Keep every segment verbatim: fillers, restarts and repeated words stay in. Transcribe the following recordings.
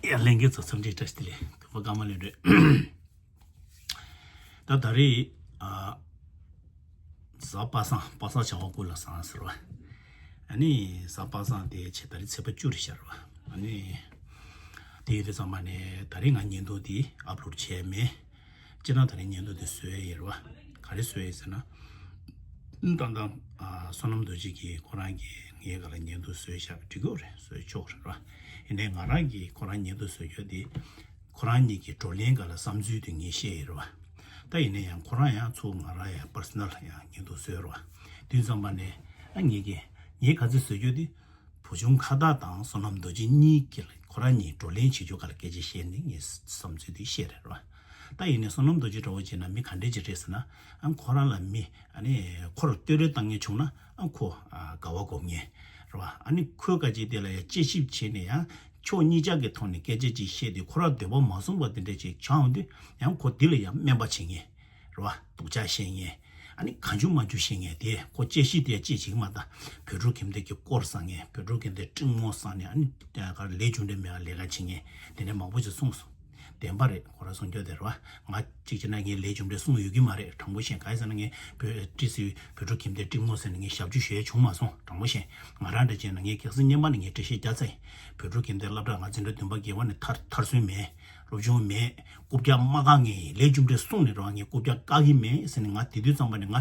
ཡ་ལྷན་རྒྱས་ཚོ་འཚམས་འདྲི་བཀྲ་ཤིས་བདེ་ལེགས། དུས་བབ་ཀརྨ་ལྷུན་གྲུབ། ད་ད་རེས་ཨ་གཟའ་པ་སངས། པ་སངས་བྱ་བ་ཀུན་ལ་བཟང་ཟེར་བ། ཨ་ནི་གཟའ་པ་སངས་དེ་བྱས་ད་རེས་ཚེས་པ་བཅུ་རེད་ཤག་ར་བ། ཨ་ནི་དེ་ཡིན་དུས་ཙམ་པ་ནས་ད་རེས་ང་བརྙན་ཐུང་དེ་ཨབ་ལོཌ་བྱས་མེད། སྤྱིར་ན་ད་རེས་བརྙན་ཐུང་དེ་བཟོས་ཡོད་རེད་བ། ག་རེ་བཟོས་ཡོད་ཟེར་ན། ཏན་ཏན་ཨ་བསོད་ནམས་རྡོ་རྗེ་གིས་ཁོ་རང་གིས་ངའི་སྒང་ལ་བརྙན་ཐུང་བཟོས་བཞག་པ་འགྲིག་གི་རེད། བཟོས་ཆོག་རེད་བ། ཡིན་ནའི་ང་རང་གིས་ཁོ་རང་བརྙན་ཐུང་བཟོ་རྒྱུ་དེ། ཁོ་རང་གཉིས་ཀྱི་བགྲོ་གླེང་སྒང་ལ་བསམ་ཚུལ་དེ་ངས་བཤད་ཡོད་རེད་བ། ད་ཡིན་ན་ཡང་ཁོ་རང་ཡང་ཚུར་ང་རང་ཡང་པར་སོ་ནལ་ཡང་བརྙན་ཐུང་བཟོས་རེད་བ། དུས་ཙམ་པ་ནས་ཨ་ངེད་ཀྱིས་ངས་ག་ཚོད་བཟོ་རྒྱུ་དེ། བུ་ཆུང་ཁ་བཏགས་དང་བསོད་ནམས་རྡོ་རྗེ་གཉིས་ཀྱིས་ཁོ་རང་གཉིས་བགྲོ་གླེང་བྱེད་རྒྱུ་སྒང་ལ་སྐད་ཆ་བཤད་ནས་ངས་བསམ་ཚུལ་དེ་བཤད་རེད་བ། ད་ཡིན་ནའི་བསོད་ནམས་རྡོ་རྗེ་འདྲ་བོ་བྱས་ན་མི་ག་འདྲས་ཅིག་རེད་ཟེར་ན། ཨ་ཁོ་རང་ལ་མི་ཨ་ནི་ཁོ་ལ་བསྟོད་ར་བཏང་མཁན་བྱུང་ན་ཨ་ཁོ་ཨ་དགའ་བ་སྒོམ་མཁན་རེད་བ། ཨ་ནི་ཁོའི་སྐད་ཆ་དེ་ལ་ཡང་དཔྱད་ཞིབ་བྱས་ནས་ཡང་ཕྱོགས་གཉིས་ཆ་གི་ཐོག་ནས་སྐད་ཆ་ཅིག་བཤད་དུས་ཁོ་རང་འདོད་པ་མ་བཟུང་བ་དེ་འདྲས་ཅིག་བྱུང་དུས་ཡང་ཁོ་དེ་ལ་ཡང་སྨན་པ་བྱེད་མཁན་རེད་བ། སྡུག་ཅག་བཤད་མཁན། ཨ་ནི་གང་བྱུང་མང་བྱུང་བཤད་མཁན་དེ་ཁོ་དཔྱད་ཞིབ་དེ་ཅིག་བྱེད་ཀྱི་མ་ད། བོད་ཕྲུག་ཁྱིམ་སྡེ་གི་སྐོར་བཟང་མཁན། བོད་ཕྲུག་ཁྱིམ་སྡེ་སྤྲིང་མོ་བཟང་ནས་ཨ་ནི་ག་ལས་རྒྱུ་འབྲས་མེད་པ་ལས་ཀ་བྱེད་མཁན་དེ་འདྲ་མང་པོ་ཅིག་གསུངས་སོང་། བདེན་པ་རེད། ཁོ་རང་གསུང་རྒྱུ་དེ་རེད་བ། ང་གཅིག་བྱས་ན་ངས་ལས་རྒྱུ་འབྲས་གསུང་ཡོད་ཀྱི་མ་རེད། དྲང་པོ་བཤད། གང་ཡིན་ཟེར་ན་ངས་བོད་ཏི་སི་བོད་ཕྲུག་ཁྱིམ་སྡེ་སྤྲིང་མོ་ཟེར་ནས་ངས་ཞབས་ཕྱི་ཞུ་ཡ་བྱུང་མ་སོང་། དྲང་པོ་བཤད། ང་རང་འདྲ་བྱས་ན་ངས་གལ་སྲིད་སྔོན་མ་ནས་ངས་འགྲེལ་བཤད་རྒྱག་ཚར་ཡིན། བོད་ཕྲུག་ཁྱིམ་སྡེ་སློབ་གྲྭ་ང་འཛིན་གྲྭ་བདུན་པ་བརྒྱད་པ་ནས་མཐར་མཐར་སོན་མེད། སློབ་སྦྱོང་མེད། རྐུབ་བཀྱག་མ་བཀག་མཁན་ཡིན། ལས་རྒྱུ་འབྲས་གསུངས་ནས་རེད་བ། ངས་རྐུབ་བཀྱག་བཀག་གི་མེད་ཟེར་ནས་ང་དེ་དུས་ཙམ་པ་ནས་ང་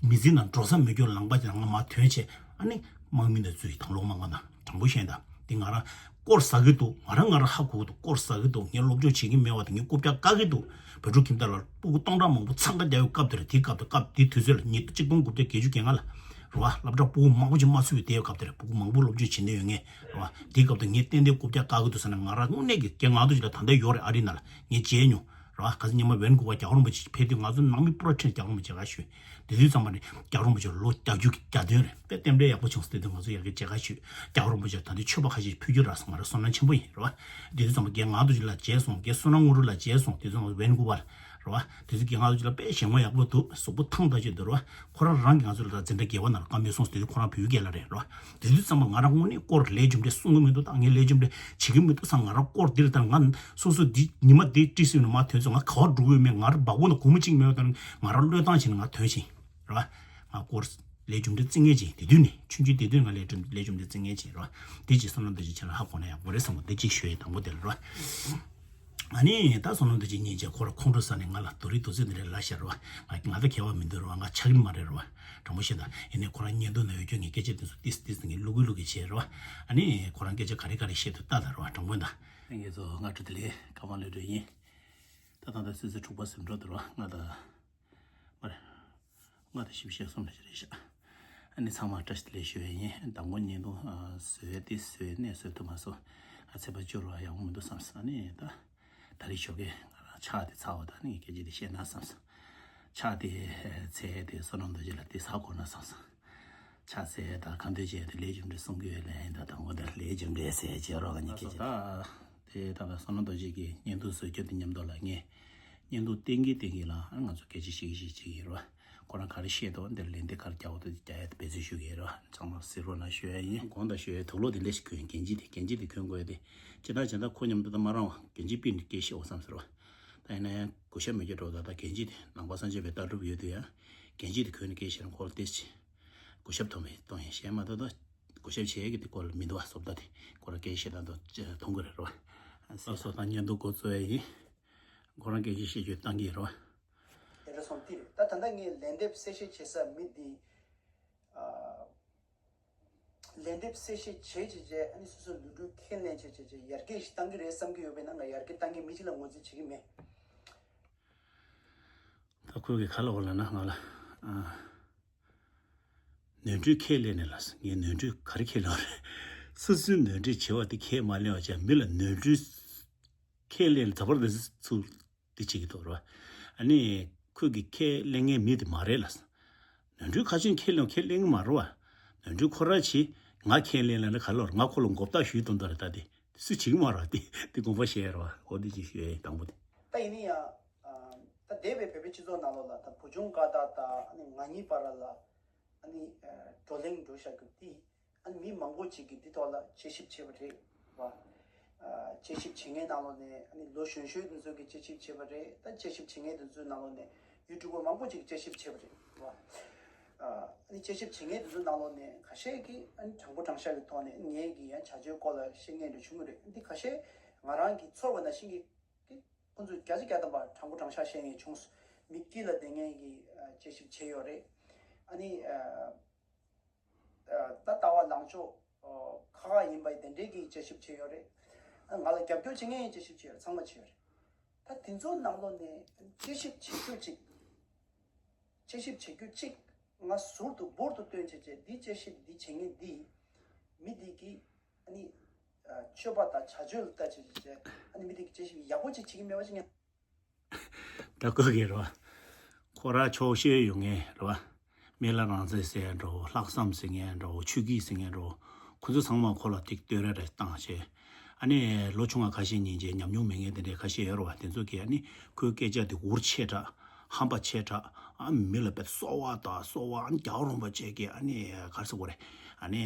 མི་ཚེ་ནང་འགྲོ་ས་མེད་རྒྱུ་ལངས་པ་དེ་ང་མར་ཐོན་བྱས། ཨ་ནི་དམག་མི་དང་འཛུལ་དང་ལོག་མ་ང་དང་དྲང་པོ་བཤད་ད། དེ་ང་རང་དཀོར་ཟ་གི་འདུག་ང་རང་ང་རང་ཧ་གོ་གི་འདུག་དཀོར་ཟ་གི་འདུག་ངས་སློབ་སྦྱོང་བྱེད་ཀྱི་མེད་པ་དང་ངས་རྐུབ་བཀྱག་བཀག་གི་འདུག་བོད་ཕྲུག་ཁྱིམ་སྡེ་ལ་སྤུ་གུ་སྟོང་ཕྲག་མང་པོ་འཚང་ཁ་རྒྱག་ཡོད་སྐབས་དེར། དེའི་སྐབས་དེ་སྐབས་དེའི་དུས་ཚོད་ལ་ཉིས་སྟོང་གཅིག་སྟོང་དགུ་བརྒྱ་བརྒྱད་ཅུ་གྱ་ལྔ་ལ་རེད་བ། སློབ་གྲྭ་སྤུ་གུ་མང་པོ་ཅིག་མ་ཚུད་པའི་དེའི་སྐབས་དེར། སྤུ་གུ་མང་པོ་སློབ་སྦྱོང་བྱེད་འདོད་ཡོད་མཁན་རེད་བ། དེའི་སྐབས་དེ་ངས་ཏན་ཏན་རྐུབ་བཀྱག་བཀག་གི་འདུག་ཟེར་ན། ང་རང་དངོས་གནས་ཀྱི་རྒན་ང་ཚོ་ཅིག་ལ་ད་ལྟ་ཡོད་རེད། ཨ་རི་ནང་ལ་ངས་མཇལ་མྱོང་རེད་བ། ག་ཚོད་སྔོན་མ་ཝན་ཀུ་ཝར་རྒྱལ་བ་རིན་པོ་ཆེ་ཕེབས་དུས་ང་ཚོ་ནང་མི་པུ་ར་ཁྲིད་རྒྱལ་བ་རིན་པོ་ཆེ་ག་ཞུས། དེ་དུས་ཙམ་པ་ནས་རྒྱལ་བ་རིན་པོ་ཆེ་ལོ་བརྒྱད་ཅུ་གྱ་བདུན་རེད། དཔེ་རྟེན་འབྲེལ་ཡག་པོ་བྱུང་སོང་། དེ་དུས་ང་ཚོ་ཡར་རྒྱས་མཇལ་ཁ་ཞུས། རྒྱལ་བ་རིན་པོ་ཆེ་ད་དུང་མཆོད་པ་ཁ་ཤས་ཕུལ་རྒྱུ་རག་སོང་། ང་རང་བསོད་ནམས་ཆེན་པོ་ཡིན་རེད་བ། དེ་དུས་ཙམ་པ་རྒན་ང་ཚོ་ཅིག་ལ་མཇལ་སོང་། རྒན་བསོད་ནམས་དངོས་གྲུབ་ལགས་མཇལ་སོང་། དེ་ཚོ་ཝན་ཀུ་ཝར་རེད་བ། དེ་ཚོ་རྒན་ང་ཚོ་ཅིག་ལ་དཔེ་ཞལ་ངོ་ཡག་པོ་འདུག་གཟུགས་པོ་ཐང་ཐང་ཅིག་འདུག་རེད་བ། ཁོ་རང་རང་གིས་ང་ཚོ་ལ་ད་འཛིན་གྲྭ་བརྒྱད་པ་ནང་ལ་བཀའ་མོལ་གསུངས་སོང་། དེ་དུས་ཁོ་རང་བོད་ཡིག་སྐད་ལ་རེད་རེད་བ། དེ་དུས་ཙམ་པ་ང་རང་དངོས་གནས་སྐོར་ལས་རྒྱུ་འབྲས་གསུང་གི་མི་འདུག་ད་ངས་ལས་རྒྱུ་འབྲས་བྱེད་ཀྱི་མི་འདུག་བསམ། ང་རང་སྐོར་འདི་ལ་ད་ང་སོ་སོ་འདི་ཉི་མ་འདི་ཏི་སི་ནས་མར་ཐོན་སོང་། ང་ག་པར་འགྲོ་གི་ཡོད་མེད། ང་རང་སྦག་སྦག་ནང་སྒོར་མོ་གཅིག་མེད་པ་དང་ང་རང་བློས་བཏང་བྱས་ནས་ང་ཐོན་ཕྱིན་རེད་བ། ང་སྐོར་ལས་རྒྱུ་འབྲས་བརྩི་མཁན་ཅིག་དེ་དུས་ནས་ཆུང་ཆུང་དེ་དུས་ང་ལས་རྒྱུ་ལས་རྒྱུ་འབྲས་བརྩི་མཁན་ཅིག་རེད་བ། དེ་ཅིག་བསོད་ནམས་རྡོ་རྗེ་ཁྱེད་རང་ཧ་གོ་ན་ཡག་པོ་རེད་བསམ་གི། དེ་ཅིག་ཞུ་ཡས་དང་པོ་དེ་ལ་རེད་བ། ཨ་ནི་ད་བསོད་ནམས་རྡོ་རྗེ་སྙིང་རྗེ། ཁོ་རང་ཁོང་ཁྲོ་ཟ་ནས་ང་ལ་རྡོ་རིལ་རྡོ་རྩེ་འདི་འདྲ་ལབ་ཤག་རེད་བ། ང་ང་ད་མཁས་པ་མི་འདུག་རེད་བ། ང་ཆགས་ཀྱི་མ་རེད་རེད་བ། དྲང་པོ་བཤད་ད། ཡིན་ནའི་ཁོ་རང་བརྙན་ཐུང་ནང་ཡོད་རྒྱུ་ངས་སྐད་ཆ་དེ་ཚོ་ཏིས་ཏིས་ངས་བླུག་གི་བླུག་གི་བྱས་རེད་བ། ཨ་ནི་ཁོ་རང་སྐད་ཆ་ག་རེ་ག་རེ་བཤད་འདུག་ལྟ་ད་རེད་བ། དྲང་པོ་ད། ལྷན་རྒྱས་ཚོ་སྔ་དྲོ་བདེ་ལེགས། ཀརྨ་ལྷུན་གྲུབ་ཡིན། ད་ད་ལྟ་ཆུ་ཚོད་དྲུག་པ་ཟིན་འགྲོ་འདུག་རེད་བ། ང་ད་མར་ལྔ་དང་བཞི་བཅུ་ཞེ་གསུམ་ལ་རེད་ཤག་ཨ་ནི་ཚང་མ་བཀྲ་ཤིས་བདེ་ལེགས་ཞུ་ཡས་ཡིན། མདང་དགོང་བརྙན་ཐུང་ཨ་བཟོས་ཏེ་བཟོས་ནས་བཟོ་ཐུབ་མ་སོང་། ཨ་ཚེས་པ་བཅུ་རུ་ཨ་ཡག་པོ་མི་འདུག་བསམ་སོང་། ཨ་ནི་ད་ད་རེས་ཞོགས་ཀས་ང་རང་ཕྱག་དེ་ཚར་བ་དང་ནི་སྐད་ཆ་དེ་བཤད་ན་བསམ་སོང་། ཕྱག་དེ་འཚལ་དེ་བསོད་ནམས་རྡོ་རྗེ་ལ་དེ་ཟ་དགོས་ན་བསམ་སོང་། ཕྱག་འཚལ་དང་ཁ་འདོན་བྱས་དེ་ལས་རྒྱུ་འབྲས་གསུང་གི་ཡོད་ལ་ཡིན། ད་དང་པོ་དེ་ལས་རྒྱུ་འབྲས་ཟེར་བྱས་རོགས་ལ་ནི་སྐད་ཆ་དེ་ད་ལྟ་བསོད་ནམས་རྡོ་རྗེ་གི་བརྙན་ཐུང་བཟོ་རྒྱུ་དེ་མཉམ་དུ་ལ་ངས་བརྙན་ཐུང་བསྟན་གྱིན་བསྟན་གྱིན་ལ་ང་ཚོ་སྐད་ཆ་བཤད་ཀྱི་བཤད་ཀྱི་ཡིན་རོགས། ཁོ་རང་ག་རེ་བཤད་འདུག་འདིར་ལན་འདེབས་ག་རེ་རྒྱག་དགོས་འདུག་རྒྱག་ཡ་དེ་འབད་བརྩོན་ཞུ་གི་ཡིན་རོགས། ཚང་མ་གཟིགས་རོགས་གནང་ཞུ་ཡ་ཡིན། གོང་དུ་ཞུ་ཡའི་དུག་ལོག་དེ་ལས་ཤིག་གོན་གན་རྒྱ་དེ་གན་རྒྱ་དེ་གོན་དགོས་ཡ་དེ་ཇི་ལྟར་ཇི་ལྟར་ཁོ་མཉམ་དུ་ད་མ་རང་བ་གན་རྒྱ་པི་ནི་སྐད་བཤད་འོ་བསམ་ཟེར་བ། ད་ཡིན་ན་ཡང་གུས་ཞབས་མེད་རྒྱུ་འགྲོ་ད་ད་གན་རྒྱ་དེ་ནང་པ་སངས་རྒྱས་པའི་ལྟ་གྲུབ་ཡོད་དུས་ཡང་གན་རྒྱ་དེ་གོན་ནས་སྐད་བཤད་ན་ཁོ་ལ་ཏེས་ཆེ་གུས་ཞབས་ཐོབ་མེད་གཏོང་ཡིན་གཞན་མ་ད་ད་གུས་ཞབས་བྱེད་ཀྱི་དེ་ཁོ་ལ་མི་འདུག་བ། བཟོ་ལྟ་དེ་ཁོ་ལ་སྐད་བཤད་ད་འདུག་མཐོང་གི་རེད་རོ། ཨ་སོ་ད་བརྙན་ཐུང་འགོ་གཙོ་ཡ་ཡིན། ཁོ་རང་སྐད་ཆ་བཤད་རྒྱུ་བཏང་གི་རེད་རོ། དེ་འདྲ་སོང་དེ་རེད། ད་ད་ལྟ་ངས་ལན་འདེབས་གསལ་བཤད་བྱེད་ས་མི་འདི། ཨ། ལན་འདེབས་གསལ་བཤད་བྱས་བྱས་བྱས་ཨ་ནི་སོ་སོའི་ལུས་འགྲོས་ཁས་ལེན་བྱས་བྱས་བྱས་ཡར་རྒྱས་ཤིག་བཏང་གི་རེད་བསམ་གྱི་ཡོད་པས་ན་ང་ཡར་རྒྱས་བཏང་མཁན་མི་གཅིག་ལ་ངོས་འཛིན་བྱེད་ཀྱི་མེད། ད་ཁོས་གི་ག་ལབ་པ་ལབ་ན་ང་ལ། ཨ། ནོར་འཁྲུལ་ཁས་ལེན་ནས་ལབ་སོང་། ངས་ནོར་འཁྲུལ་ག་རེ་ཁས་ལེན་པ་རེད། སོ་སོའི་ནོར་འཁྲུལ་བྱས་པ་དེ་ཁས་མ་ལེན་པ་བྱས་མི་ལ་ནོར་འཁྲུལ་ཁས་ལེན་ལ་ད་བར་དུ་ཚུལ་དེ་བྱེད་ཀྱི་འདུག་རེད་བ། ཨ་ནི་ཁོས་གི་ཁས་ལེན་མཁན་མི་དེ་མ་རེད་ལབ་སོང་། ནོར་འཁྲུལ་ཁ་ཤས་ཁས་ལེན་ཁས་ལེན་གི་མ་རེད་བ། ནོར་འཁྲུལ་ཁོ་རང་བྱས། ང་ཁས་ལེན་ལབ་ན་ག་ལབ་རེད། ང་ཁོ་ལ་མགོ་བཏགས་ཞུས་གཏོང་ད་རེད། ད་དེ་སུས་བྱེད་ཀྱི་མ་རེད་བ། དེ་དེ་དགོངས་པ་བཞེས་རེད་བ། འོ་དེ་ཅིག་ཞུ་ཡ་ཡིན་དང་པོ་དེ། ད་ཡིན་ན་ཡང་། ད་འདས་པའི་བོད་པའི་སྤྱི་ཚོགས་ནང་ལོགས་ལ་ད་བུ་ཆུང་ཀ་དག་དང་ཨ་ནི་ང་གཉིས་བར་ལ་ཨ་ནི་བགྲོ་གླེང་འགྲོ་བཞག་རྒྱུ་དེ་ཨ་ནི་མི་མང་པོ་ཅིག་གིས་འདི་ཐོག་ལ་དཔྱད་ཞིབ་བྱས་པ་རེད་བ། དཔྱད་ཞིབ་བྱེད་མཁན་ནང་ལོགས་ནས་ཨ་ནི་ལོ་གཞོན་གཞོན་དེ་ཚོ་གིས་དཔྱད་ཞིབ་བྱས་པ་རེད། ད་དཔྱད་ཞིབ་བྱེད་མཁན་དེ་ཚོའི་ནང་ལོགས་ནས་ཡུ་ཊུབ་པར་མང་པོ་ཅིག་དཔྱད་ཞིབ་བྱས་པ་རེད་བ། ཨ་ནི་དཔྱད་ཞིབ་བྱེད་མཁན་དེ་ཚོའི་ནང་ལོགས་ནས་ཁ་ཤས་ཀྱིས་ཨ་ནི་དྲང་པོ་དྲང་བཞག་གི་ཐོག་ནས་ངའི་གི་ཡང་བྱ་སྤྱོད་སྐོར་ལ་བཤད་མཁན་འདྲ་བྱུང་གི་རེད། འདི་ཁ་ཤས་ང་རང་གིས་ཚོར་བ་ནང་བཞིན་གྱི་ཁོང་ཚོས་བརྒྱ་ཆ་བརྒྱ་ཐམ་པ་དྲང་པོ་དྲང་བཞག་བཤད་མཁན་བྱུང་སོང་། མི་དཀྱིལ་ལ་བསྡད་མཁན་གྱིས་དཔྱད་ཞིབ་བྱས་ཡོད་རེད། ཨ་ནི། ད་ལྟ་བ་ལངས་ཕྱོགས་ཁག་ཁག་ཡིན་པ་དེ་འདྲའི་གི་དཔྱད་ཞིབ་བྱས་ཡོད་རེད། ང་ལ་རྒྱབ་སྐྱོར་བྱེད་མཁན་ཡང་དཔྱད་ཞིབ་བྱས་ཡོད་རེད། ཚང་མ་བྱས་ཡོད་རེད། ད་དེ་ཚོ་ནང་ལོགས་ནས་དཔྱད་ཞིབ་བྱེད་རྒྱུ་གཅིག་དཔྱད་ཞིབ་བྱེད་རྒྱུ་གཅིག་ང་ཟུར་དུ་འབུར་དུ་བཏོན་བྱས་བྱས་འདི་དཔྱད་ཞིབ་འདི་བྱེད་མཁན་འདི་མི་འདི་གི་ཨ་ནི་སྤྱོད་པ་དང་བྱ་སྤྱོད་ལ་ལྟ་བྱས་བྱས་ཨ་ནི་མི་འདི་གི་དཔྱད་ཞིབ་ཡག་པོ་ཅིག་བྱེད་ཀྱི་མེད་པ་ཅིག་ངས། ད་ཁོ་གི་རེད་བ། ཁོ་རང་ཆོག་ཤེས་ཡོད་མཁན་རེད་བ། སྨན་བླ་རང་བཙན་ཟེར་འགྲོ། ལྷག་བསམ་ཟེར་མཁན་འགྲོ། ཆོས་སྐྱིད་ཟེར་མཁན་འགྲོ། ཁོ་ཚོ་ཚང་མ་ཁོ་ལ་ཏིག་བསྟོད་ར་རེ་བཏང་བྱས། ཨ་ནི་ལོ་ཆུང་བ་ཁ་ཤས་ཉིན་བྱས་ཉམས་མྱོང་མེད་མཁན་དེ་འདྲའི་ཁ་ཤས་ཡོད་རེད་བ། དེ་ཚོ་གིས་ཨ་ནི་ཁོའི་སྐད་ཆ་དེ་འུར་ཆེ་དྲགས་ཧམ་པ་ཆེ་དྲགས་ཨ་མི་ལ་དཔེ་གསོ་བ་དང་གསོ་བ་ཨ་ནི་རྒྱག་རུང་བ་བྱས་ཀྱི་ཨ་ནི་ག་རེ་ཟེར་དགོས་རེད། ཨ་ནི་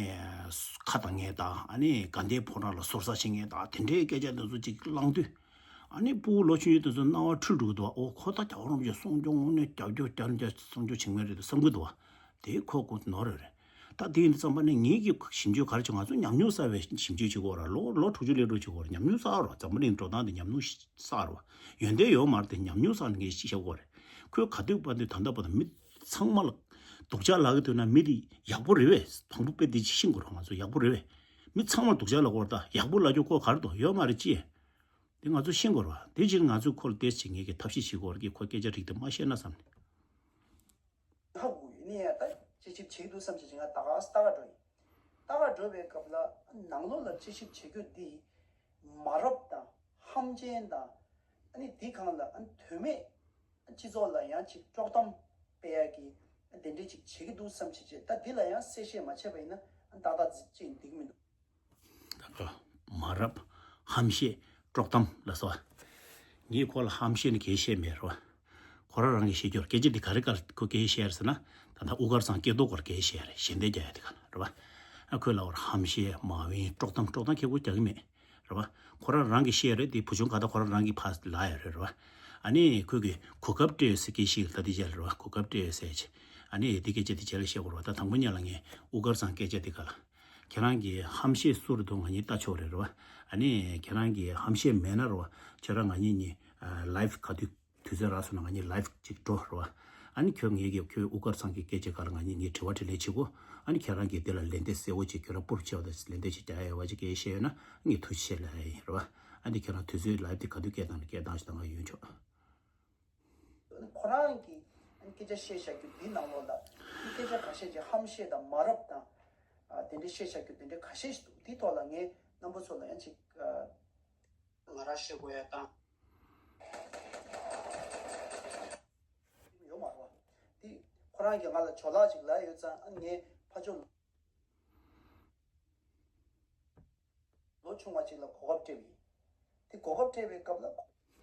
ཁ་བཏང་མཁན་དང་ཨ་ནི་དགའ་ལྡན་ཕོ་བྲང་ལ་ཟུར་ཟ་བྱེད་མཁན་དང་དེ་འདྲའི་སྐད་ཆ་དེ་ཚོ་ཅིག་བླངས་དུས། ཨ་ནི་ཕྲུ་གུ་ལོ་ཆུང་ཆུང་དེ་ཚོ་སྣང་བ་འཁྲུལ་འགྲོ་གི་འདུག་ཨོ་ཁོ་ད་རྒྱལ་བ་རིན་པོ་ཆེ་གསུང་སྐྱོང་དངོས་གནས་རྒྱབ་སྐྱོར་རྒྱབ་སྐྱོར་གསུང་སྐྱོང་བྱེད་མཁན་རེད་འདུག་བསམ་གི་འདུག་དེ་ཁོ་ཁོ་ནོར་རེད་རེད། ད་དེ་ཡིན་དུས་ཙམ་པ་ནས་ངེད་ཀྱི་ཞིབ་འཇུག་ག་རེ་བྱུང་ང་ཚོ་ཉམས་མྱོང་གསར་བའི་ཞིབ་འཇུག་བྱེད་དགོས་ར། ལོ་ལོ་དྲུག་ཅུ་སླེབས་འགྲོ་བྱེད་དགོས་ར། ཉམས་མྱོང་གསར་བ་ར། འཛམ་བུ་གླིང་འགྲོ་སྟངས་དེ་ཉམས་མྱོང་གསར་བ་ཡོན་ཏན་ཡོད་མ་རེད། དེ་ཉམས་མྱོང་གསར་ནས་ངས་ཤེས་བྱ་དགོས་རེད། ཁོས་ག་དུས་པ་དུས་ད་ལྟ་བར་དུ་མི་ཚང་མ་ལ་སྡུག་ཅག་ལབ་གི་འདུག་ན་མི་དེ་ཡག་པོ་རེད་བས། དང་པོ་དཔེ་དེ་ཅིག་ཤེས་དགོས་ར། ང་ཚོ་ཡག་པོ་རེད་བས། མི་ཚང་མར་སྡུག་ཅག་ལབ་དགོས་ར། ད་ཡག་པོ་ལབ་རྒྱུ་ཁོ་ག་རེ་འདུག་ཡོད་མ་རེད་ཅེས། དེ་ང་ཚོ་ཤེས་དགོས་རེད་བ། དེ་ཕྱིར་ང་ཚོས་ཁོ་ལ་ཏོག་ཙམ་ངེད་ཀྱིས་ཐབས་ཤེས་བྱེད་དགོས་རེད་ཀྱི་ཁོ་སྐད་ཆ་རིགས་དེ་མ་བཤད་ན་བསམ་ནས། ཧ་གོ་ཡོད་ནི་ཡ་ད་དཔྱད་ཞིབ་བྱེད་ཀྱི་འདུག་བསམ་བྱས་ང་ད་ག་ས་ལྟ་ག་འགྲོ་ཡིན། ལྟ་ག་འགྲོ་བའི་སྐབས་ལ་ནང་ལོགས་ལ་དཔྱད་ཞིབ་བྱེད་རྒྱུ་འདི་མ་རབས་དང་ཧམ་ཆེན་དང་ཨ་ནི་འདི་གང་ལ་ཨ་ནི་དོན་མེད་སྤྱི་ཚོགས་ལ་ཡང་ཅིག་དཀྲོག་གཏམ་སྤེལ་ཡ་གི་དེ་འདྲས་ཅིག་བྱེད་ཀྱི་འདུག་བསམ་བྱས་བྱས་ད་འདི་ལ་ཡང་གསལ་བཤད་མ་བྱས་པ་ཡིན་ན་ཨ་ནི་ཏག་ཏག་ཅིག་འགྲིག་གི་མི་འདུག་ད་ག་མ་རབས་ཧམ་བཤད་དཀྲོག་གཏམ་ལ་སོགས། ངས་ཁོ་ལ་ཧམ་བཤད་ནི་གལ་བཤད་མེད་རོ། ཁོ་རང་རང་གིས་བཤད་རྒྱུར་སྐད་ཆ་འདི་ག་རེ་ག་ཁོ་སྐད་བཤད་རེད་ཟེར་ན། ད་ལྟ་དབུ་དཀར་ཚང་སྐལ་རྡོར་སྐོར་སྐད་བཤད་རེད། ཞལ་འདེབས་རྒྱག་ཡ་དེ་ག་ལ་རེད་བ། ཨ་ཁོས་ལབ་པར་ཧམ་བཤད་མ་འོས་དཀྲོག་གཏམ་དཀྲོག་གཏམ་ཁྱེད་ཁོ་རྒྱག་གི་མེད་རེད་བ། ཁོ་རང་རང་གིས་བཤད་རེད་དེ་བུ་ཆུང་ག་ད་ཁོ་རང་རང་གིས་ཕར་ལབ་ཡ་རེད་རེད་བ། ཨ་ནི་ཁོས་གི་གོ་སྐབས་སྤྲད་ཡོད་ཟེར་སྐད་ཞིག་ལ་ད་དེ་བྱས་རེད་བ། གོ་སྐབས་སྤྲད་ཡོད་ཟེར་ཅི། ཨ་ནི་དེ་སྐད་ཆ་དེ་རྗེས་ལ་བཤད་དགོས་རེད་བ། ད་དང་པོ་ཉིད་ལ་ངས་དབུ་དཀར་ཚང་སྐད་ཆ་དེ་ག་ལ། ཁྱེད་རང་གིས་ཧམ་བཤད་སུ་རེད་འདུག་ང་གཉིས་ལྟ་ཆོག་རེད་རེད་བ། ཨ་ནི་ཁྱེད་རང་གིས་ཧམ་བཤད་མེད་ན་རེད་བ། ཁྱེད་རང་ང་གཉིས་གཉིས་ལའིབ་ག་དུས་དུས་ཚོད་རག་སོང་ན་ང་གཉིས་ལའིབ་ཅིག་འགྲོ་རེད་བ། ཨ་ནི་ཁྱོད་ངེད་ཀྱིས་ཁྱོད་དབུ་དཀར་ཚང་གི་སྐད་ཆ་ག་ལ་ང་གཉིས་ངས་དྲི་བ་དྲིས་ལན་བྱེད་གོ། ཨ་ནི་ཁྱེད་རང་གིས་དེ་ལ་ལན་འདེབས་གསལ་བོ་ཅིག་ཁྱོད་རང་པུར་ཆེ་བ་དང་ལན་འདེབས་ཅིག་རྒྱག་ཡ་ཡོད་བ་ཅིག་སྐད་བཤད་ཡོད་ན་ངས་ཐུགས་རྗེ་ཆེ་ལབ་ཡ་ཡིན་རེད་བ། ཨ་ནི་ཁྱེད་རང་དུས་ཚོད་ལའིབ་དེ་ག་དུས་སྐད་བཏང་ན་སྐད་བཏང་ཞིག་དང་ང་ཡོང་ཆོག་ཁོ་རང་གིས་སྐད་ཆ་བཤད་བཞག་རྒྱུ་འདི་ནང་ལོགས་ལ་སྐད་ཆ་ཁ་ཤས་ཀྱི་ཧམ་བཤད་དང་མ་རབས་དང་དེ་འདྲའི་བཤད་བཞག་རྒྱུ་དེ་འདྲའི་ཁ་ཤས་ཤིག་འདུག་དེའི་ཐོག་ལ་ངས་རྣམ་པ་ཚོ་ལ་ཡང་ཅིག་ང་རང་བཤད་དགོས་ཡ་དང་ཡོད་མ་རེད་བ། དེ་ཁོ་རང་གིས་ང་ལ་ཇོ་ལགས་ཅིག་ལབ་ཡོད་ཙང་ངས་ཕ་ཇོ་ལོ་ཆུང་བ་ཅིག་ལ་གོ་སྐབས་སྤྲད་པ་ཡིན། དེ་གོ་སྐབས་སྤྲད་པའི་སྐབས་ལ།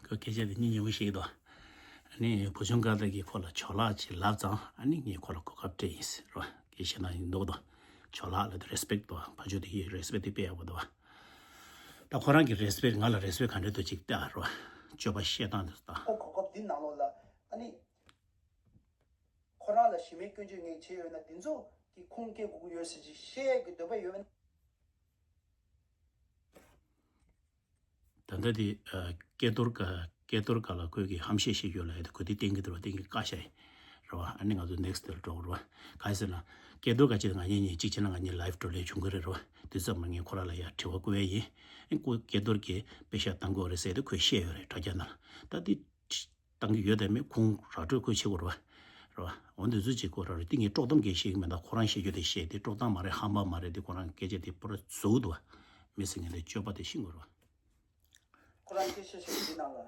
ཁོ་སྐད་ཆ་དེ་སྙིང་རྗེ་མོ་ཞིག་འདུག་ཨ་ནི་བུ་ཆུང་ཀ་ད་གིས་ཁོ་ལ་ཇོ་ལགས་ཅིག་ལབ་ཙང་ཨ་ནི་ངས་ཁོ་ལ་གོ་སྐབས་སྤྲད་ཡིན་ཟེར་རོ། སྐད་ཆ་ནང་བཞིན་འདུག་དོ། ཇོ་ལགས་ལ་དེ་རེ་སི་པེག་འདུག་ཕ་ཇོ་དེ་གིས་རེ་སི་པེག་དེ་དཔེ་ཡག་པོ་འདུག་ད་ཁོ་རང་གིས་རེ་སི་པེག་ང་ལ་རེ་སི་པེག་ག་འདྲ་འདུག་ཅིག་ལྟ་རོ། སྤྱོད་པ་བཤད་སྟངས་དེ་ད། ཁོ་གོ་སྐབས་འདི་ནང་ལོགས་ལ་ཨ་ནི། ཁོ་རང་ལ་གཞི་མེད་སྐྱོན་བརྗོད་ངས་བྱས་ཡོད་ན་འདི་ཚོ་གི་ཁུངས་སྐྱེལ་དགོས་ཀྱི་ཡོད་ཟེར་ཅིག་བཤད་ཀྱི་འདོད་པ་ཡོད་པ་ན། ད་ལྟ་དེ་ཨ་སྐལ་རྡོར་ཀ་སྐལ་རྡོར་ཀ་ལ་ཁོས་ཀྱི་ཧམ་བཤད་བཤད་རྒྱུ་ལ་ཡ་དེ་གོ་དེ་གཏན་གྱི་འདུག་ར། གཏན་གྱི་བཀའ་ཤག་ཡིན་རེད་བ། ཨ་ནི་ང་ཚོ་ནེག་སི་ཊི་དེ་ལ་འགྲོ་དགོས་རེད་བ། ག་རེ་ཟེར་ན་སྐལ་རྡོར་ཀ་ཅིག་ང་གཉིས་གཉིས་གཅིག་བྱས་ན་ང་གཉིས་ལའིབ་འགྲོ་ལས་བྱུང་གི་རེད་རེད་བ། དུས་ཙམ་མ་ངས་ཁོ་རང་ལ་ཡ་དྲི་བ་བསྐུར་ཡ་ཡིན། ཨ་ཁོ་སྐལ་རྡོར་གྱིས་པེ་ཤག་བཏང་དགོས་རེད་ཟེར་ཏེ་ཁོས་བཤད་ཡོད་རེད་དྲ་རྒྱ་ནང་ལ། ད་དེ། བཏང་གི་ཡོད་དམ་མེད་ཁུངས་ར་སྤྲོད་ཁོས་བྱེད་དགོས་རེད་བ། རེད་བ། འོ་འདི་ཚོ་བྱེད་དགོས་ར་རེད། དེ་ངས་དཀྲོག་གཏམ་གྱི་བཤད་ཀྱི་མེད། ད་ཁོ་རང་བཤད་རྒྱུ་དེ་བཤད་དེ་དཀྲོག་གཏམ་མ་རེད། ཧམ་པ་མ་རེད། དེ་ཁོ་རང་སྐད་ཆ་དེ་པུ་ར་བཟོ་འདུག་བ། མི་ཟེར་མཁན་དེ་སྤྱོད་པ་དེ་ཤེས་དགོས་རེད་བ། ཁོ་རང་སྐད་ཆ་བཤད་དེ་ནང་ལ་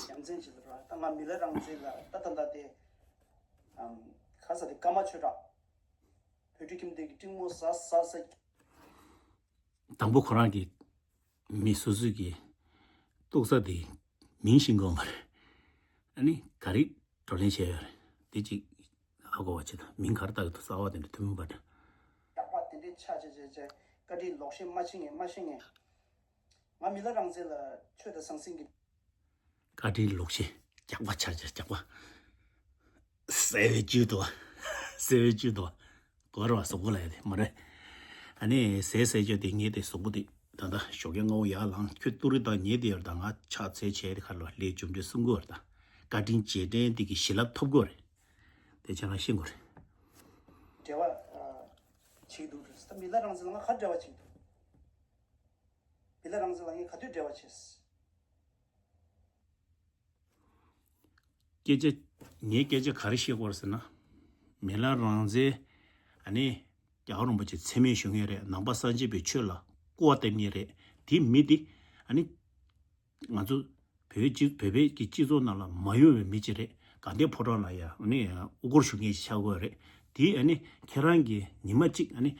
ཡ་མཚན་ཅིག་རེད་བ། ད་ང་མི་ལ་རང་བཙན་ལ་ད་ད་ད་དེ་ཨམ་ག་ས་དེ་ཀརྨ་ཆོས་གྲགས་བོད་ཕྲུག་ཁྱིམ་སྡེ་གི་སྤྲིང་མོ་ཟ་ཟ་ཟ། དང་པོ་ཁོ་རང་གི་མི་སོ་སོ་གི་ཏོག་ཙམ་དེ་མིང་ཤེས་དགོས་མ་རེད། ཨ་ནི་ག་རེ་བགྲོ་གླེང་བྱས་ཡོད་རེད། དེ་གཅིག་ཧ་གོ་བ་བྱེད་དང་། མིང་ག་རེ་བཏགས་ཀྱི་འདུག་གསར་བ་དེ་འདྲ་ཐུན་མོང་པ་འདྲ། ཡག་པ་དེ་འདྲའི་ཆ་ཆེ་ཆེ་ཆེ་བཀའ་དྲིན་ལོག་ཤེས་མ་ཤེས་ངེས་མ་ཤེས་ངེས། ང་མི་ལ་རང་བཙན་ལ་ཆོས་དང་ཟང་ཟིང་གི། བཀའ་དྲིན་ལོག་ཤེས་རྒྱག་པ་ཆ་ཆ་རྒྱག་པ། གསལ་བའི་བཅུད་དུ་བ། གསལ་བའི་བཅུད་དུ་བ། གོ་ར་བ་གཟུགས་པོ་ལ་ཡ་དེ་མ་རེད། ཨ་ནི་ཟས་ཟས་བཅོས་དེ་ངས་དེ་གཟུགས་པོ་དེ་ད་ལྟ་ཞོགས་ཀས་སྔ་བོ་ཡར་ལངས། ཁྱོད་ཏུ་རི་དང་ཉེ་དེ་ཡོད་དང་ང་ཕྱག་འཚལ་བྱས་དེ་ཁ་ལ་ལས་རྒྱུ་འབྲས་གསུང་གི་ཡོད་དང་། བཀའ་དྲིན་རྗེས་དྲན་དེ་གི་ཞི་ལབ་ཐོབ་དགོས་རེད། དེ་ཁྱེད་རང་ཤེས་དགོས་རེད། འབྲེལ་བ་བྱེད་འདུག་རེད། ད་མི་ལ་རང་བཙན་ལ་ང་ག་འབྲེལ་བ་བྱེད་འདུག་མི་ལ་རང་བཙན་ལ་ངས་ག་དུས་འབྲེལ་བ་བྱས། སྐད་ཆ། ངས་སྐད་ཆ་ག་རེ་བཤད་དགོས་རེད་ཟེར་ན། མི་ལ་རང་བཙན། ཨ་ནི། རྒྱལ་བ་རིན་པོ་ཆེ་མཚན་སྨད་ཞུ་མཁན་རེད། ནང་པ་སངས་རྒྱས་པའི་ཆོས་ལ་སྐུར་བ་བཏབ་མཁན་རེད། དེ་མི་དེ། ཨ་ནི། ང་ཚོ། བོད་སྤྱི་བོད་པའི་གི་སྤྱི་ཚོགས་ནང་ལ་མ་ཡོང་བའི་མི་ཅིག་རེད། དགའ་ལྡན་ཕོ་བྲང་ལ་ཡ་ཨ་ནི་དབུ་སྐོར་ཞུ་མཁན་ཞིག་ཆགས་དགོས་རེད། དེ་ཨ་ནི་ཁྱེད་རང་གིས་ཉི་མ་གཅིག་ཨ་ནི་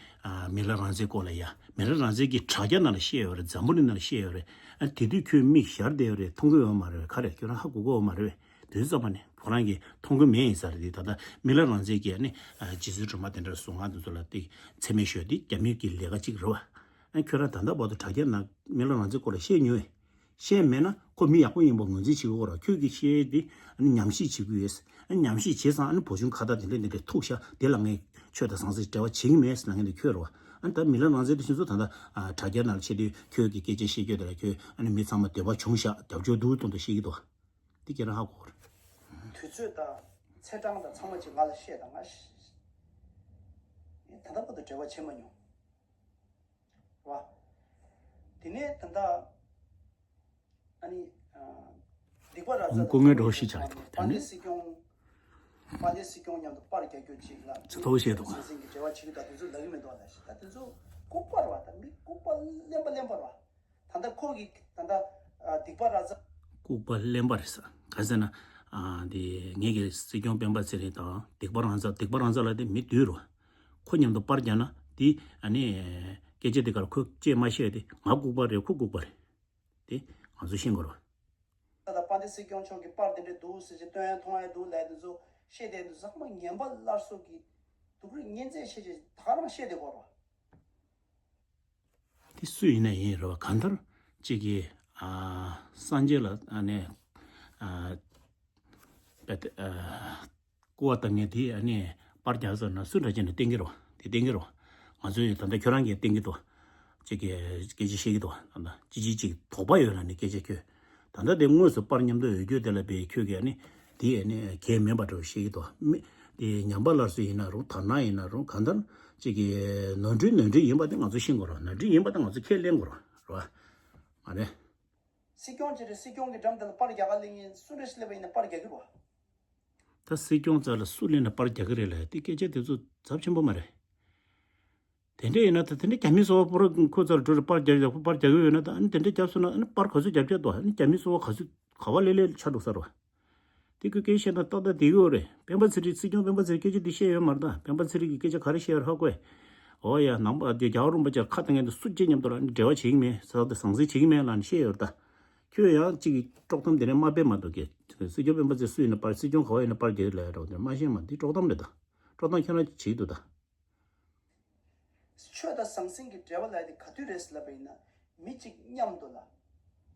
མི་ལ་རང་བཙན་སྐོར་ལ་ཡ། མི་ལ་རང་བཙན་གྱི་དྲ་རྒྱ་ནང་ལ་བཤད་ཡོད་རེད། འཛམ་བུ་གླིང་ནང་ལ་བཤད་ཡོད་རེད། ཨ་དེ་དུས་ཁྱོད་མིག་ཞར་བསྡད་ཡོད་རེད། མཐོང་གི་ཡོད་མ་རེད། ག་རེ་ཁྱོད་རང་ཧ་གོ་གི་ཡོད་མ་རེད། དུས་ཙམ་པ་ནས་ཁོ་རང་གིས་མཐོང་གི་མེད་ཡིན་ས་རེད། དེ་ད་ལྟ་མི་ལ་རང་བཙན་གྱི་ཨ་ནི་རྗེ་བཙུན་སྒྲོལ་མ་དེ་འདྲ་གསུང་ང་དེ་ཚོ་ལ་དེ་མཚན་སྨད་ཞུ་དེ་རྒྱ་མི་གི་ལས་ཀ་གཅིག་རེད་བ། ཨ་ཁྱོད་རང་ད་ལྟ་བར་དུ་དྲ་རྒྱ་ནང་མི་ལ་རང་བཙན་སྐོར་ལ་བཤད་མྱོང་ངས། བཤད་མེད་ན་ཁོ་མི་ཡག་པོ་ཡིན་པ་ངོས་འཛིན་བྱེད་དགོས་ར། ཁྱོད་ཀྱིས་བཤད་དེ་ཨ་ནི་ཉམས་ཞིབ་བྱེད་དགོས་ཡོད། ཨ་ནི་ཉམས་ཞིབ་བྱས་ཙང་ཨ་ནི་བོད་གཞུང་ཁ་བརྡ་དེ་འདྲ་འདི་འདྲ་ཐུག་ཤག་དེ་ལ་ངས་ཆོས་དང་ཟང་ཟིང་འབྲེལ་བ་བྱེད་ཀྱི་མེད་ཟེར་ལབ་མཁན་དེ་ཁྱོད་རེད་བ། ཨ་ནི་ད་མི་ལ་རང་བཙན་དེ་ཁྱོད་ཚོ་ད་ལྟ་ཨ་དྲ་རྒྱ་ནང་ལ་བཤད་དུས་ཁྱོད་ཀྱི་སྐད་ཆ་བཤད་རྒྱུ་དེ་ལ་ཁྱོད་ཨ་ནི་མི་ཚང་མ་འདོད་པ་བྱུང་ཤག་རྒྱབ་སྐྱོར་འདུག་དོན་དུ་བཤད་ཀྱི་འདུག་དེ་ཁྱེད་རང་ཧ་གོ་གི་རེད། དུས་ཚོད་དང་ཚེས་གྲངས་དང་ཚང་མ་ཅིག་ང་ལ་བཤད་དང་། ང་ཤ་ད་ལྟ་བར་དུ་འབྲེལ་བ་བྱེད་མ་མྱོང་། རེད་བ། དེ་ནས་ད་ལྟ་ཨ་ནི་ཨ་སྡིག་པ་ར་ཛ་ཨང་སྐུ་ངལ་འགྲོ་ཤི་ཆགས་འདུག་དེ་དཔལ་ནི་ལྡན་སྲིད་སྐྱོང་། དཔལ་ལྡན་སྲིད་སྐྱོང་མཉམ་དུ་པར་རྒྱག་རྒྱུ་ཅིག་ལ་ཚེ་ཐོག་བཤད་འདུག་ཟང་ཟིང་གི་འབྲེལ་བ་བྱེད་ཀྱི་འདུག་དེ་ཚོ་ལབ་ཀྱི་མི་འདུག་ད་ད་དེ་ཚོ་ལྐུགས་པ་རེད་བ། ད་མི་ལྐུགས་པ་གླེན་པ་གླེན་པ་རེད་བ། ད་ལྟ་ཁོ་གི་ད་ལྟ་ཨ་སྡིག་པ་ར་ཛ། ལྐུགས་པ་གླེན་པ་རེད་ས། ག་ཟེར་ན། ཨ་དེ་ངེད་ཀྱི་སྲིད་སྐྱོང་སྤེན་པ་ཚེ་རིང་དང་སྡིག་པ་རང་ཚ། སྡིག་པ་རང་ཚ་ལ་དེ་མི་བདུན་རེད་བ། ཁོ་མཉམ་དུ་པར་རྒྱག་ན་དེ་ཨ་ནི་སྐད་ཆ་དེ་གར་ཁོས་ཅེས་མ་བཤད་དེ་ང་ལྐུགས་པ་རེད། ཁོ་ལྐུགས་པ་རེད། དེ་ང་ཚོ་ཤེས་དགོས་རེད་བ། ད་ལྟ་དཔལ་ལྡན་སྲིད་སྐྱོང་མཆོག་གི་པར་དེ་འདྲ་འདུག་ཟེར་གྱི་སྟོན་ཡ་མཐོང་ཡ་འདུག་ལབ་དེ་ཚོ་བཤད་དེ་འདུག་ཚང་མ་ངན་པ་སླར་གསོ་གི་སྡུག་རུས་གཉན་ཚད་བཤད་ཀྱི་ད་ག་རང་བཤད་དེ་དགོས་རེད་བ། དེ་སུ་ཡིན་ན་ཡིན་རེད་བ། གང་ལྟར་གཅིག་གིས་ཨ་སངས་རྒྱས་ལ་ཨ་ནི་ཨ་པད་ཨ་སྐུར་བ་བཏབ་མཁན་དེ་ཨ་ནི་པར་རྒྱག་ཟེར་ན་སུ་འདྲ་ཅིག་ནས་བསྟན་གྱི་རེད་བ། དེ་བསྟན་གྱི་རེད་བ། ང་ཚོས་ད་ལྟ་ཁྱོད་རང་གིས་བསྟན་གྱི་འདུག་གཅིག་གིས་སྐད་ཆ་བཤད་ཀྱི་འདུག་ད་ལྟ་ཅི་ཅི་ཅིག་དོགས་པ་ཡོད་ན་ནི་སྐད་ཆ་ཁྱོད། ད་ལྟ་དེ་དངོས་སུ་པར་མཉམ་དུ་ཡོད་རྒྱུ་དེ་ལ་བས་ཁྱོད་ཀྱིས་ཨ་ནི་དེ་ཨ་ནི་གལ་མེད་པ་འདྲ་བོ་བཤད་ཀྱི་འདུག་མི་དེ་ཉམས་པ་སླར་གསོ་ཡིན་ན་རུང་དར་ནག་ཡིན་ན་རུང་གང་ལྟར་གཅིག་གི་ནོར་འཁྲུལ་ནོར་འཁྲུལ་ཡིན་པ་དེ་ང་ཚོ་ཤེས་དགོས་རེད། ནོར་འཁྲུལ་ཡིན་པ་དེ་ང་ཚོ་ཁས་ལེན་དགོས་རེད་བ། མ་རེད། སྲིད་སྐྱོང་ཅི་རེད། སྲིད་སྐྱོང་གི་འགྲམ་དེ་ལ་པར་རྒྱག་ག་སླེབས་མཁན་སུ་རེད་སླེབས་པ་ཡིན་ན་པར་རྒྱག་གི་རེད་བ། ད་སྲིད་སྐྱོང་རྩ་ལ་སུ་སླེབས་ན་པར་རྒྱག་གི་རེད་ལབ་དེ་སྐད་ཆ་དེ་ཚོ་ཚབས་ཆེན་པོ་མ་རེད། དེ་འདྲ་ཡིན་ན་ད་དེ་འདྲ་རྒྱ་མི་སོ་པོ་ར་ཁོ་ཚར་འགྲོ་རེ་པར་རྒྱག་ཡག་པོ་པར་རྒྱག་གི་ཡོད་ན་ད་ཨ་ནི་དེ་འདྲ་རྒྱབ་སོང་ན་ཨ་ནི་པར་ག་ཚོད་རྒྱབ་རྒྱག་འདུག་ཨ་ནི་རྒྱ་མི་སོ་པོ་ག་ཚོད་ག་བ་ལེ་ལེ་ཆ་འགྲོ་ས་རེད་བ། དེ་ཁོས་སྐད་བཤད་ན་ཏག་ཏག་བསྡད་ཀྱི་ཡོད་རེད། སྤེན་པ་ཚེ་རིང་སྲིད་སྐྱོང་སྤེན་པ་ཚེ་རིང་སྐད་ཆ་འདི་བཤད་ཡོད་མ་རེད། ད་སྤེན་པ་ཚེ་རིང་གིས་སྐད་ཆ་ག་རེ་བཤད་ཡོད་ཧ་གོ་ཨེ། འོ་ཡ་ནང་པ་དེ་རྒྱལ་བ་རིན་པོ་ཆེ་ཁ་བཏང་མཁན་དེ་སུ་སྐྱེ་མཉམ་དུ་ལ་ཨ་ནི་འབྲེལ་བ་བྱེད་ཀྱི་མེད་ཟ་དེ་ཟང་ཟིང་བྱེད་ཀྱི་མེད་ལ་ཨ་ནི་བཤད་ཡོད་རེད་ད། ཁྱོད་ཡང་གཅིག་གིས་དཀྲོག་གཏམ་དེ་འདྲ་མ་སྤེལ་མ་གཏོགས་ཀྱི་སྲིད་སྐྱོང་སྤེན་པ་ཚེ་སུ་ཡིན་ན་པར་སྲིད་སྐྱོང་ག་བ་ཡིན་ན་པར་རྒྱག་ལ་ཡ་འགྲོ་དེ་མ་ཤེས་མ་དེ་དཀྲོག་གཏམ་རེད་ད། དཀྲོག་གཏམ་ཁྱོད་རང་བྱེད་ཀྱི་འདུག་ད། ཆོས་དང་ཟང་ཟིང་གི་འབྲེལ་བ་ལབ་དེ་ག་དུས་རེད་ལབ་པ་ཡིན་ན་མི་གཅིག་མཉམ་དུ་ལ་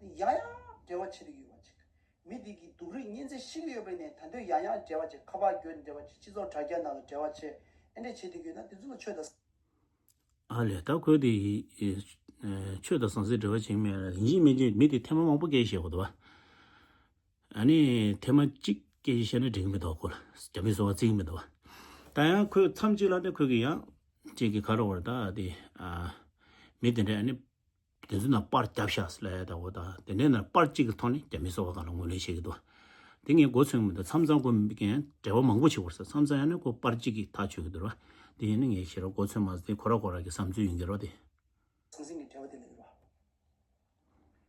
ཡང་ཡང་འབྲེལ་བ་བྱེད་དུ་ཡོད་པ་ཅིག་མི་དེ་གི་སྡུག་རུས་གཉན་ཚད་ཤི་གི་ཡོད་པ་ཡིན་ནའི་ད་དུང་ཡང་ཡང་འབྲེལ་བ་བྱེད། ཁ་པར་བརྒྱུད་འབྲེལ་བ་བྱེད། སྤྱི་ཚོགས་དྲ་རྒྱ་ནང་ལ་འབྲེལ་བ་བྱེད། ཨེ་འདྲ་བྱེད་དུ་ཡོད་ན་དེ་ཚོ་ལ་ཆོས་དང་། ཨ་ལས་ད་ཁོས་དེ་ཆོས་དང་ཟང་ཟིང་འབྲེལ་བ་བྱེད་མེད་ཡིན་གཅིག་མིན་གཅིག་མི་དེ་ཐེངས་མ་མང་པོ་སྐད་ཆ་བཤད་དགོས་འདུག་བ། ཨ་ནི་ཐེངས་མ་གཅིག་སྐད་ཆ་བཤད་ན་འགྲིག་གི་མི་འདུག་ཁོ་ལ་རྒྱ་མི་སོ་པ་བརྩི་གི་མི་འདུག་བ། ད་ཡང་ཁོས་མཚམས་གཅིག་ལ་ནི་ཁོས་ཀྱི་ཡང་གཅིག་གི་ག་རེ་བར་ད་དེ་ཨ་མི་དེ་འདྲ་ཨ་ནི་དེ་ཚོ་ནང་པར་རྒྱབ་ཤག་ལབ་ཡ་ད་འོ་ད་དེ་འདྲའི་ནང་པར་གཅིག་གི་ཐོག་ནས་རྒྱ་མི་སོ་པ་སྒང་ལ་ངོས་ལེན་བྱེད་ཀྱི་འདུག་དེ་ངས་མགོ་ཚོས་མི་འདུག་མཚམས་མཚམས་ཁོ་མི་གན་འབྲེལ་བ་མང་པོ་བྱེད་དགོས་ས། མཚམས་མཚམས་ཡང་ན་ཁོ་པར་གཅིག་གིས་ཐག་ཆོད་ཀྱི་འདུག་ར། དེ་ཡིན་ན་ངས་ཞེ་དྲག་མགོ་ཚོས་མ་ཟིན་ཁོ་ར་ཁོ་ར་གི་བསམ་ཚུལ་ཡིན་གྱི་རོ་དེ། ཟང་ཟིང་གི་འབྲེལ་བ་དེ་ལ་ཡོད་ར།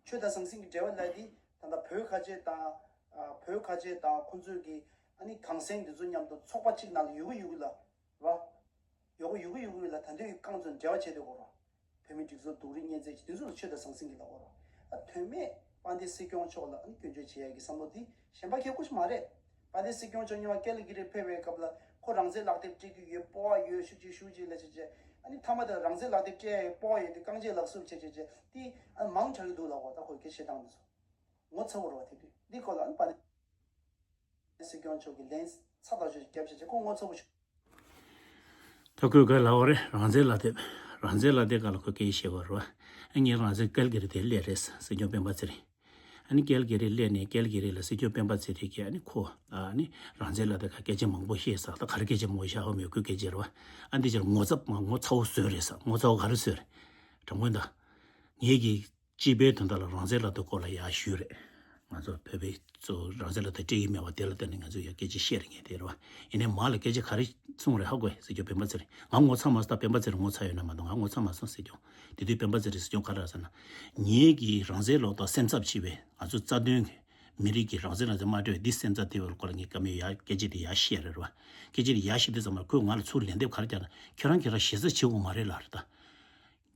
ཆོས་དང་ཟང་ཟིང་གི་འབྲེལ་བ་ལ་དེ་ད་ལྟ་བོད་ཁ་ཆེ་དང་། ཨ་བོད་ཁ་ཆེ་དང་ཁོ་ཚོས་ཀྱི་ཨ་ནི་གངས་སེང་དེ་ཚོ་མཉམ་དུ་ཚོགས་པ་གཅིག་ནང་ལ་ཡོད་གི་ཡོད་གི་ལ། ར། ཡོག་ཡོག་ཡོག་ལ་ད་འདོད་ཀྱི་རྐང་ཚོ་འབྲེལ་བ་བྱས་དུས་གོ་ར། བོད་མི་སྒྲིག་འཛུགས་སྡུག་རུས་གཉན་ཚད་ཀྱི་དེ་ཚོ་ལ་ཆོས་དང་ཟང་ཟིང་གི་ལ་གོ་ར། ཨ་དོན་མེད་དཔལ་ལྡན་སྲིད་སྐྱོང་མཆོག་ལ་ཨ་ནི་སྐྱོན་བརྗོད་བྱེད་ཡ་གི་བསམ་བློ་དེ་གཞན་པ་ཁྱེད་སྐུ་ཞིག་མ་རེད། དཔལ་ལྡན་སྲིད་སྐྱོང་མཆོག་ཉི་མ་ཀེ་ལི་གི་རི་ཕེབས་པའི་སྐབས་ལ་ཁོ་རང་བཙན་ལག་དེབ་སྤྲད་ཀྱི་ཡོད། སྤོབས་པ་ཡོད། ཞུ་ཅིག་ཞུ་ཅིག་ལ་ཅིག་ཅིག་ ཨ་ནི་མཐའ་མ་དེ་རང་བཙན་ལག་དེབ་སྤྲད་སྤོ་ཡོད་དེ་རྐང་རྗེས་ལག་སུབ་བྱེད་བྱེད་བྱེད་དེ་ཨ་མང་དྲགས་ཀྱི་འདུག་ལབ་གོ། ད་ཁོས་སྐད་ཆ་བཤད་སྟངས་དེ་ཚོ་ངོ་ཚ་བོ་རེད་བ། དེ་དུས་འདི་སྐོར་ལ་ཨ་ནི་པ་ནི་སྲིད་སྐྱོང་མཆོག་གིས་ལན་ཚ་ཐག་ཆོད་རྒྱབ་བྱས་བྱས་ཁོ་ངོ་ཚ་བོ་ཞིག་ད་ཁོས་ག་ལབ་པ་རེད། རང་བཙན་ལག་དེབ། རང་བཙན་ལག་དེབ་སྒང་ལ་ཁོས་སྐད་ཆ་བཤད་པ་རེད་བ། ཨ་ངས་རང་བཙན་ཀལ་གི་རི་དེ་སླེབས་རེད། སྲིད་སྐྱོང་སྤེན་པ་ཚེ་རིང་། ཨ་ནི་ཀལ་གི་རི་སླེབས་ནས་ཀལ་གི་རི་ལ་སྲིད་སྐྱོང་སྤེན་པ་ཚེ་རིང་གིས་ཨ་ནི་ཁོ་ཨ་ནི་རང་བཙན་ལག་དེབ་སྒང་སྐད་ཆ་མང་པོ་བཤད་ས། ད་ག་རེ་སྐད་ཆ་མང་པོ་བཤད་ཧ་མི་གོ། སྐད་ཆ་རེད་བ། ཨ་འདི་ཕྱིར་ངོ་ཚ་མ་ངོ་ཚ་བོ་བཟོས་རེད་ས། ངོ་ཚ་བོ་ག་རེ་བཟོས་རེད། དྲང་པོ་ཡིན་ད། ངེད་ཀྱིས་སྤྱི་པའི་དོན་དག་ལ་རང་བཙན་ལག་དེབ་སྐོར་ལ་ཡར་ཞུས་རེད། ང་ཚོ་བོད་པའི་གཙོ་བོ་རང་བཙན་ལག་དེབ་སྤྲད་ཀྱི་མེད་པ་དེ་ལ་བརྟེན་ནས་ང་ཚོས་ཡར་སྐད་ཆ་བཤད་རེད། ངས་དེ་རེད་བ། ཡིན་ནའི་མ་ལ་སྐད་ཆ་ག་རེ་གསུངས་རེད་ཧ་གོ་ཡ། སྲིད་སྐྱོང་སྤེན་པ་ཚེ་རིང་། ང་ངོ་ཚ་མ་སོང་། ད་སྤེན་པ་ཚེ་རིང་ངོ་ཚ་ཡོད་ན་མ་གཏོགས་ང་ངོ་ཚ་མ་སོང་སྲིད་སྐྱོང་། དེ་དུས་སྤེན་པ་ཚེ་རིང་སྲིད་སྐྱོང་ག་རེ་ཟེར་ན། ངེད་ཀྱིས་རང་བཙན་ལག་དེབ་སེམས་འཚབ་བྱས་པའི་ང་ཚོ་རྩ་དོན་གྱི་མི་རིགས་ཀྱི་རང་བཙན་ལག་དེབ་མ་སྤྲད་པའི་འདི་སེམས་འཚབ་དེ་བའི་སྐོར་ལ་ངས་བཀའ་མོལ་ཡར་སྐད་ཆ་དེ་ཡར་བཤད་རེད་བ། སྐད་ཆ་དེ་ཡར་བཤད་དུས་ཙམ་པ་ཁོས་ང་ལ་ཚུར་ལན་འདེབས་ག་རེ་བརྒྱབ་ན། ཁྱོད་རང་ཁྱོད་རང་ཞེ་ས་བྱེད་དགོས་མ་རེད་ལབ་རེད་ད།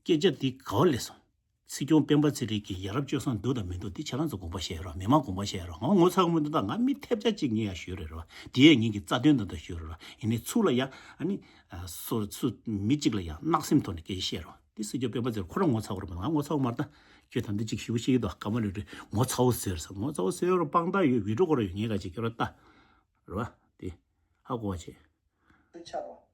སྐད་ཆ་འདི་ག་བ་སླེབས་སོང་། སྲིད་སྐྱོང་སྤེན་པ་ཚེ་རིང་གི་ཡ་རབས་སྤྱོད་བཟང་འདུག་དང་མི་འདུག་འདི་ཁྱེད་རང་ཚོ་དགོངས་པ་བཞེས་རོགས། མི་མང་དགོངས་པ་བཞེས་རོགས། ང་ངོ་ཚ་གི་མི་འདུག་ད་ང་མི་ཐེབས་ཆག་གཅིག་ངས་ཡར་ཞུས་རེད་རོགས། དེ་ཡས་ངེད་ཀྱི་རྩ་དོན་དང་དུ་ཞུས་རེད་རོགས། ཡིན་ནའི་ཚུར་ལ་ཡ་ཨ་ནི་སོ་སོ་མི་གཅིག་ལ་ཡ་བརྣག་སེམས་ཐོག་ནས་སྐད་ཆ་བཤད་རོགས། འདི་སྲིད་སྐྱོང་སྤེན་པ་ཚེ་རིང་ཁོ་རང་ངོ་ཚ་གི་རེད་མ་གཏོགས་ང་ངོ་ཚ་གི་མ་རེད་ད། ཁྱོད་ད་འདི་གཅིག་ཞུ་གི་ཤེས་ཀྱི་འདུག་བཀའ་མོལ་རེ་རེ་ངོ་ཚ་བོ་ཟེར་ས། ངོ་ཚ་བོ་ཟེར་རོགས། དཔང་རྟགས་ཡོད། བི་ཌི་ཡོ་སྐོར་ཡོད། ངས་ག་ཅིག་ཁྱོད་རང་ལྟ་རོགས། དེ་ཧ་གོ་བ་བྱེད། ཆགས་རོགས།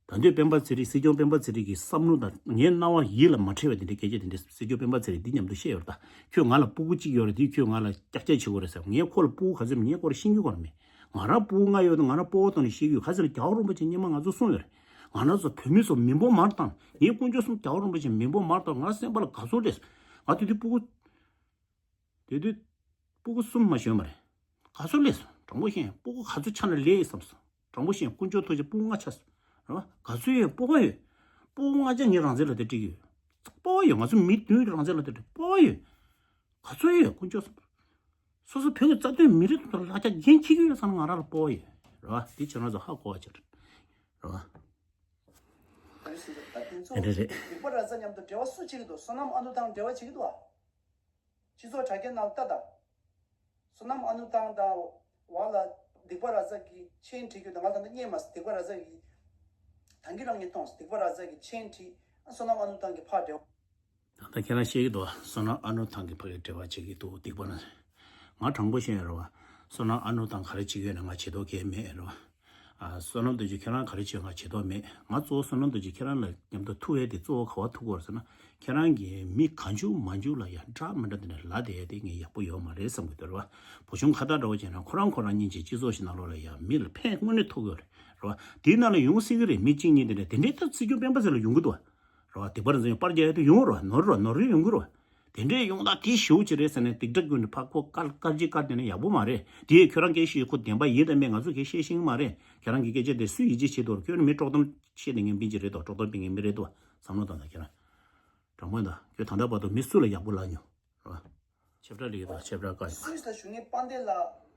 ད་དུང་སྤེན་པ་ཚེ་རིང་། སྲིད་སྐྱོང་སྤེན་པ་ཚེ་རིང་གི་བསམ་བློ་དང་ངའི་རྣ་བ་ཡིད་ལ་མ་འཕྲད་པའི་དེ་འདྲའི་སྐད་ཆ་དེ་འདྲ་སྲིད་སྐྱོང་སྤེན་པ་ཚེ་རིང་འདི་མཉམ་དུ་བཤད་ཡོད་རེད་ད། ཁྱོད་ང་ལ་སྤུ་གུ་གཅིག་ཡོད་རེད། དེ་ཁྱོད་ང་ལ་ཀྱག་ཀྱག་བྱེད་དགོས་རེད་ཟེར། ངའི་ཁོ་ལ་སྤུ་གུ་ག་ཚོད་མེད། ངས་ཁོ་ལ་ཤེས་ཀྱི་ཡོད་མེད། ང་རང་སྤུ་གུ་ལྔ་ཡོད་དུས་ང་རང་སྤོ་བོ་ཐོག་ནས་ཤེས་ཀྱི་ཡོད། ག་ཚོད་ལ་རྒྱལ་བ་རིན་པོ་ཆེ་སྔོན་མ་ང་ཚོ་གསུངས་ཡོད་རེད། ང་རང་ཚོ་བོད་མི་ཚོ་མི་འབོར་མར་བཏང་། ངས་དཀོན་མཆོག་གསུམ་རྒྱལ་བ་རིན་པོ་ཆེ་མི་འབོར་མར་བཏང་། ང་སེམས་པ་ལ་དགའ་ཚོར་སླེབས། ང་དེ་དུས་སྤུ་གུ། དེ་དུས་སྤུ་གུ་གསུམ་མ་ཞོན་པ་རེད། ག་ཚོད་སླེབས་སོང་། དྲང་པོ་བཤད་ཡིན། སྤུ་གུ་ག་ཚོད་ཆགས་ན་ལེགས་བསམ་སོང་། དྲང་པོ་བཤད་ཡིན། དཀོན་མཆོག་ཐུགས་རྗེ་སྤུ་གུ་ལྔ་ཆགས་སོང་། རེད་བ། ག་ཚོད་ཡོད། སྤོ་བོ་ཡོད། སྤུ་གུ་ལྔ་ཆ་ངས་རང་བཙན་ལག་དེབ་སྤྲད་ཀྱི་ཡོད། སྤོ་བོ་ཡོད། ང་ཚོ་མི་བདུན་རང་བཙན་ལག་དེབ་སྤྲད། སྤོ་བོ་ཡོད། ག་ཚོད་ཡོད། དཀོན་མཆོག་གསུམ། སོ་སོ་བོད་ཀྱི་རྩ་དོན་མི་རིགས་དང་ལག་ཆ་འགན་འཁྱེར་གྱི་ཡོད་ཙང་ང་རང་ལ་སྤོ་བོ་ཡོད། རེད་བ། དེ་ཁྱེད་རང་ཚོ་ཧ་གོ་བ་བྱེད། རེད་བ། རེད་རེད། སྡིག་པ་ར་ཛ་མཉམ་དུ་འབྲེལ་བ་སུ་བྱེད་ཀྱི་འདུག་བསོད་ནམས་ཨ་ནུ་དང་འབྲེལ་བ་བྱེད་ཀྱི་འདུག་བ། སྤྱི་ཚོགས་དྲ་རྒྱའི་ནང་ལྟ་དང་། བསོད་ནམས་ཨ་ནུ་ཐང་དང་བ་ལ་སྡིག་པ་ར་ཛ་གི་མཆན་བྲིས་རྒྱུ་དང་། ང་ད་ལྟ་རྙེད་མ་སོང་། སྡིག་པ་ར་ཛ་གི་ད་གིན་རང་ཉིད་མཐོང་སོང་། སྡིག་པ་ར་ཛ་གི་མཆན་བྲིས། བསོད་ནམས་ཨ་ནུ་ཐང་གི་ཕར་འབྲེལ་བ། ད་ལྟ་ཁྱེད་རང་ཤེས་ཀྱི་འདུག་བ། བསོད་ནམས་ཨ་ནུ་ཐང་གི་ཕ་གི་འབྲེལ་བ་བྱེད་ཀྱི་འདུག་སྡིག་པ་ན། ང་དྲང་པོ་བཤད་ཡོད་རེད་བ། བསོད་ནམས་ཨ་ནུ་ཐང་ག་རེ་བྱེད་ཀྱི་ཡོད་ན་ང་བྱེད་མདོག་གས་མེད་རེད་བ། ཨ། བསོད་ནམས་རྡོ་རྗེ་ཁྱེད་རང་ག་རེ་བྱེད་ང་བྱེད་མདོག་མེད། ང་གཙོ་བོ་བསོད་ནམས་རྡོ་རྗེ་ཁྱེད་རང་ལ་མཉམ་དུ་ཐུག་ཡས་དེ་གཙོ་བོ་ག་བ་ཐུག་དགོས་རེད་ཟེར་ན། ཁྱེད་རང་གིས་མི་གང་བྱུང་མང་བྱུང་ལ་ཡང་འདྲ་མི་འདྲ་དེ་འདྲ་ལབ་བསྡད་ཡས་དེ་ངས་ཡག་པོ་ཡོད་མ་རེད་བསམ་གྱི་འདུག་རེད་བ། བུ་ཆུང་ཁ་བརྡ་འདྲ་བོ་བྱས་ན་ཁོ་རང་ཁོ་རང་གཉིས་ཀྱི་སྤྱི་ཚོགས་ཤིག་ནང་ལོགས་ལ་ཡང་མི་ལ་ཕན་དངོས་གནས་ཐོགས་ཡོད་རེད། རེད་བ། དེའི་ནང་ལ་ཡོང་སྲིད་ཀྱི་རེད། མི་གཅིག་གཉིས་དེ་འདྲ་དེ་འདྲའི་ད་སྲིད་སྐྱོང་སྤེན་པ་ཚེ་ལ་ཡོང་གི་འདུག་བ། རེད་བ། སྡིག་པ་ར་ཛ་ཡང་པར་རྒྱག་ཡ་དེ་ཡོང་རེད་བ། ནོར་རེད་བ། ནོར་རེ་ཡོང་གི་རེད་བ། དེ་འདྲས་ཡོང་ད་དེ་ཞེ་པོ་ཅིག་རེད་ཟེར་ནས་སྡིག་སྒྲ་ཀུན་ནས་ཕར་ཁོ་དཀར་དཀར་ཅིག་དཀར་དེ་ནས་ཡག་པོ་མ་རེད། དེ་ཡས་ཁྱོད་རང་སྐད་ཤེས་ཡོད། ཁོ་བདེན་པ་ཡིན་དང་མེད་ང་ཚོ་གས་ཤེས་ཤེས་ཀྱི་མ་རེད། ཁྱེད་རང་གི་སྐད་ཆ་དེ་སུས་ཡིད་ཆེས་བྱེད་དོ། ཁྱོད་ནི་མི་དཀྲོག་གཏམ་བཤད་ནས་ངན་པིན་ཅིག་རེད་དོ། དཀྲོག་གཏམ་སྤེལ་མཁན་མི་རེད་དོ། བསམ་བློ་བཏང་དང་ཁྱེད་རང་། དྲང་པོ་ད་ཁྱེད་རང་། ད་ལྟ་བར་དུ་མི་སུ་ལ་ཡག་པོ་ལབ་མྱོང་། རེད་བ། ཆེ་བྲག་ལི་ཡོད་དང་ཆེ་བྲག་དཀའ་ཡོད། སུད་སི་ལ་བཞུགས་མཁན་དཔལ་ལྡན་ལགས།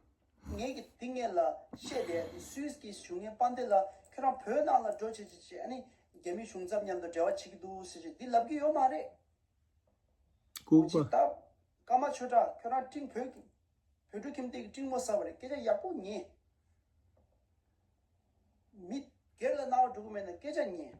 ངས་ཀྱི་དེ་ངས་ལ་བཤད་དེ་སུད་སི་གི་བཞུགས་མཁན་དཔལ་ལྡན་ལགས། ཁྱོད་རང་བོད་ནང་ལ་འགྲོ་བྱེད་བྱེད་བྱེད་ཨ་ནི་རྒྱ་མི་གཞུང་ཚབ་མཉམ་དུ་འབྲེལ་བ་བྱེད་ཀྱི་འདུག་ཟེར་བྱེད་འདི་ལབ་ཀྱི་ཡོད་མ་རེད། ལྐུགས་པ། ད་ཀརྨ་ཆོས་གྲགས་ཁྱོད་རང་སྤྲིན་བོད་ཀྱི་བོད་ཕྲུག་ཁྱིམ་སྡེ་གི་སྤྲིན་མོ་ཟ་བ་རེད། སྐད་ཆ་ཡག་པོ་ཉན། མི་སྒེར་ལ་རྣ་བ་འགྲོ་གི་མེད་ན་སྐད་ཆ་ཉན།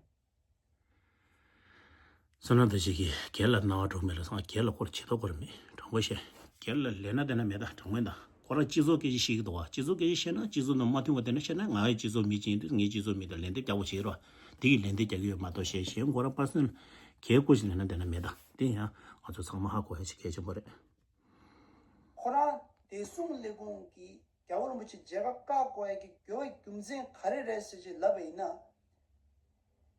བསོད་ནམས་རྡོ་རྗེ་གིས་སྒེར་ལ་རྣ་བ་འགྲོ་མེད་ལ་སོང་། སྒེར་ལ་སྐོར་བྱེད་དོ་སྐོར་མེད། དྲང་པོ་བཤད། སྒེར་ལ་ལས་ན་དེ་ན་མེད་ད། དྲང་མོ་ད། ཁོ་རང་སྤྱི་ཚོགས་སྐད་ཆ་བཤད་ཀྱི་འདུག་བ། སྤྱི་ཚོགས་སྐད་ཆ་བཤད་ན་སྤྱི་ཚོགས་ནང་མ་མཐུན་པ་དེ་ན་བཤད་ན། ང་ཡི་སྤྱི་ཚོགས་མི་གཅིག་ཡིན་དུས་ངའི་སྤྱི་ཚོགས་མི་དང་ལན་འདེབས་རྒྱག་པོ་བྱེད་རོགས། དེ་གི་ལན་འདེབས་རྒྱག་གི་ཡོད་མ་གཏོགས་གཞན་གཞན་ཁོ་རང་པར་སོན་གལ་སྐོར་ཞིག་ལས་ན་དེ་ན་མེད་ད། དེ་ཡང་ང་ཚོ་ཚང་མ་ཧ་གོ་ཡ་ཆེ་གལ་ཆེན་པོ་རེད། ཁོ་རང་བདེ་སྲུང་ལས་ཁུངས་ཀྱིས་རྒྱལ་བ་རིན་པོ་ཆེ་མཇལ་ཁ་བཀག་དགོས་ཡ་གི་དགོས་པའི་རྒྱུ་མཚན་ག་རེ་རེད་ཟེར་ཅིག་ལབ་པ་ཡིན་ན།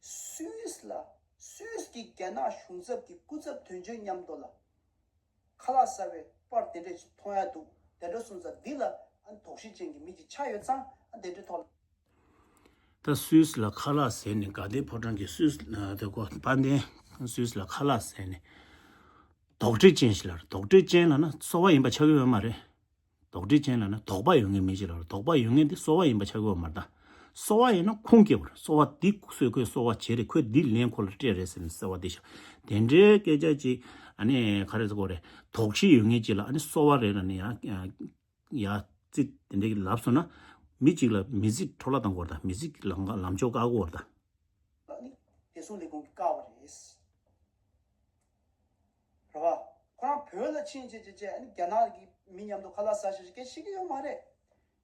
སུད་སི་ལ་སུད་སི་གི་རྒྱ་ནག་གཞུང་ཚབ་ཀྱི་སྐུ་ཚབ་དོན་གཅོད་མཉམ་དུ་ལ་ཁ་ལག་ཟ་བའི་པར་དེ་འདྲས་ཅིག་མཐོང་ཡ་འདུག་དེ་འདྲ་སོང་ཙང་འདི་ལ་ཨ་ནི་དོགས་གཞི་ཅན་གྱི་མི་ཅིག་ཆགས་ཡོད་ཙང་ཨ་དེ་འདྲའི་ཐོག་ལ། ད་སུད་སི་ལ་ཁ་ལག་ཟས་ནས་དགའ་ལྡན་ཕོ་བྲང་གི་སུད་སི་ལ་དེ་གོ་དཔལ་ལྡན་སུད་སི་ལ་ཁ་ལག་ཟས་ནས་དོགས་འདྲི་ཅན་ཞིག་ལ། དོགས་འདྲི་ཅན་ལབ་ན་སོ་པ་ཡིན་པ་ཆགས་ཀྱི་ཡོད་མ་རེད། དོགས་འདྲི་ཅན་ལབ་ན་དོགས་པ་ཡོད་མཁན་མི་ཞིག་ལ། དོགས་པ་ཡོད་མཁན་དེ་སོ་པ་ཡིན་པ་ཆགས་ཀྱི་ཡོད་མ་རེད་ད། སོ་པ་ཡིན་ན་ཁུངས་སྐྱེལ་བ་རེད། སོ་པ་འདི་སུས་ཁོས་སོ་པ་བྱས་རེད། ཁོས་འདི་ལན་ཁོ་ལ་སྤྲད་རེད་ཟེར་ནས་སོ་པ་འདི་ཤ་དེ་འདྲའི་སྐད་ཆ་ཅིག་ཨ་ནི་ག་རེ་ཟེར་དགོས་རེད། དོགས་གཞི་ཡོད་མཁན་ཅིག་ལ་ཨ་ནི་སོ་པ་རེད་ལབ་ནས་ཡང་ཡ་ཙི་དེ་འདྲའི་ལབ་སོང་ན། མི་གཅིག་ལ་མི་ཚེ་འཕྲོ་བརླག་བཏང་དགོས་རེད་ད། མི་ཚེ་ལམ་ལམ་ཕྱོགས་བཀག་དགོས་རེད་ད། ཨ་ནི་བདེ་ སྲུང་ལས་ཁུངས་ཀྱིས་བཀག་པ་རེད། རེད་བ། ཁོ་རང་བོད་ལ་ཕྱིན་བྱས་བྱས་བྱས་ཨ་ནི་རྒྱ་ནག་གི་མི་མཉམ་དུ་ཁ་ལག་ཟ་བཞིན་སྐད་ཆ་བཤད་ཀྱི་ཡོད་མ་རེད།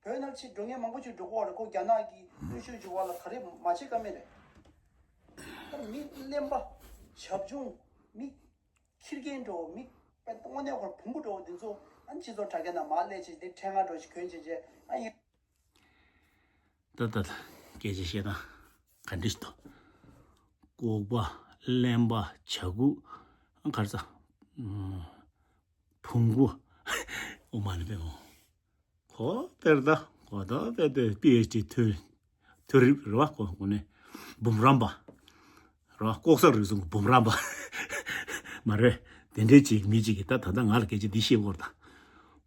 བོད་ནང་ཕྱིར་འགྲོ་མཁན་མང་པོ་ཅིག་འགྲོ་གི་ཡོད་རེད། ཁོ་རྒྱ་ནག་གི་གནོན་ཤུགས་འཇུག་པ་ལ་ག་རེ་མ་བྱེད་ཀ་མེད་རེད། ད་མི་གླེན་པ། བྱབ་ཆུང་། མི་ཁེར་རྐྱང་འགྲོ་མི་དཔེ་དངོས་གནས་ཁོར་བོང་བུ་འགྲོ་འདི་ཚོ་ཨ་ནི་སྤྱི་ཚོགས་དྲ་རྒྱ་ནང་མར་སླེབས་བྱས་དེ་ཕྲེང་བ་འགྲོ་ཞིག་གོན་བྱས་བྱས་ཨ་ཡིན། ད་ད་ད་སྐད་ཆ་བཤད་སྟངས་ག་འདྲ་ཞིག་འདུག་ལྐུགས་པ། གླེན་པ། བྱ་རྒོད། ག་རེ་ཟ། ཨ། བོང་གུ། ཨོ་མ་ནི་པེ་མོ། གོ་དེར་ད་གོ་ད་པེ་དེ་པི་ཨེཆ་ཌི་ཐོན་ཐོན་རིགས་རེད་བ། གོ་གོ་ནས་འབུམ་རམས་པ་རེད་བ། ལྐོག་ཟ་རུལ་སུངས་ཀྱི་འབུམ་རམས་པ་མ་རེད། དེ་འདྲའི་ཅིག་མི་ཅིག་གིས་ད་ད་ལྟ་ང་ལ་སྐད་ཆ་འདི་བཤད་དགོས་རེད་ད།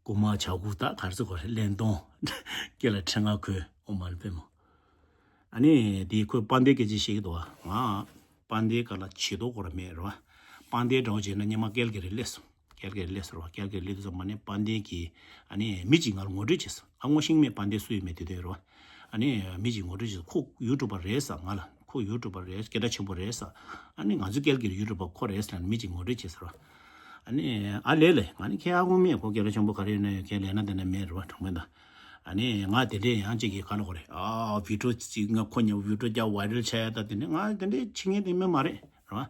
རྐུན་མ། བྱ་རྒོད། ད་ག་རེ་ཟེར་དགོས་རེད། གླེན་གཏོང་། སྐེ་ལ་ཕྲེང་བ་གོན། ཨོ་མ་ནི་པེ་མོ། ཨ་ནི་དེ་ཁོས་དཔལ་ལྡན་སྐད་ཆ་བཤད་ཀྱི་འདུག་བ། ང་དཔལ་ལྡན་སྒང་ལ་བྱེད་མདོག་ཁོ་རང་མེད་རེད་བ། དཔལ་ལྡན་འདྲ་བོ་བྱས་ན་སྔོན་མ་ཀལ་གི་རི་སླེབས་སོང་། ཀལ་གི་རི་སླེབས་སོང་རེད་བ། ཀལ་གི་རི་སླེབས་དུས་ཙམ་པ་ནས་དཔལ་ལྡན་གྱིས་ཨ་ནི་མི་གཅིག་ང་ལ་ངོ་སྤྲོད་བྱས་སོང་། ཨ་ངོ་ཤེས་ཀྱི་མེད། དཔལ་ལྡན་སུ་ཡིན་མེད་དེ་དུས་རེད་བ། ཨ་ནི་མི་གཅིག་ངོ་སྤྲོད་བྱས་སོང་། ཁོ་ཡུ་ཊུབ་པ་རེད་ཟེར། ང་ལ་ཁོ་ཡུ་ཊུབ་པ་རེད། སྐད་གྲགས་ཆེན་པོ་རེད་ཟེར། ཨ་ནི་ང་ཚོ་ཀལ་གི་རི་ཡུ་ཊུབ་པ་ཁོ་རེད་ཟེར་ནས་མི་གཅིག་ངོ་སྤྲོད་བྱས་སོང་རེད་བ། ཨ་ནི་ཨ་ལས་ལས་ང་ནི་ཁྱེད་ཧ་གོ་མེད། ཁོ་སྐད་གྲགས་ཆེན་པོ་ག་རེ་ཡོད་ན་ཡོད། ཁྱེད་ལས་ན་དེ་ན་མེད་རེད་བ། དྲང་མོ་ད། ཨ་ནི་ང་དེ་འདྲས་ཡང་གཅིག་གིས་ག་ལ་གོ་རེད། ཨ་བི་ཌིའོ་ཅིག་ང་ཁོ་ཉིད་བི་ཌིའོ་རྒྱག་ཝའི་རལ་ཆགས་ཡ་ད་དེ་ནས་ང་དེ་འདྲས་བྱེད་མཁན་དེ་མི་མ་རེད་རེད་བ།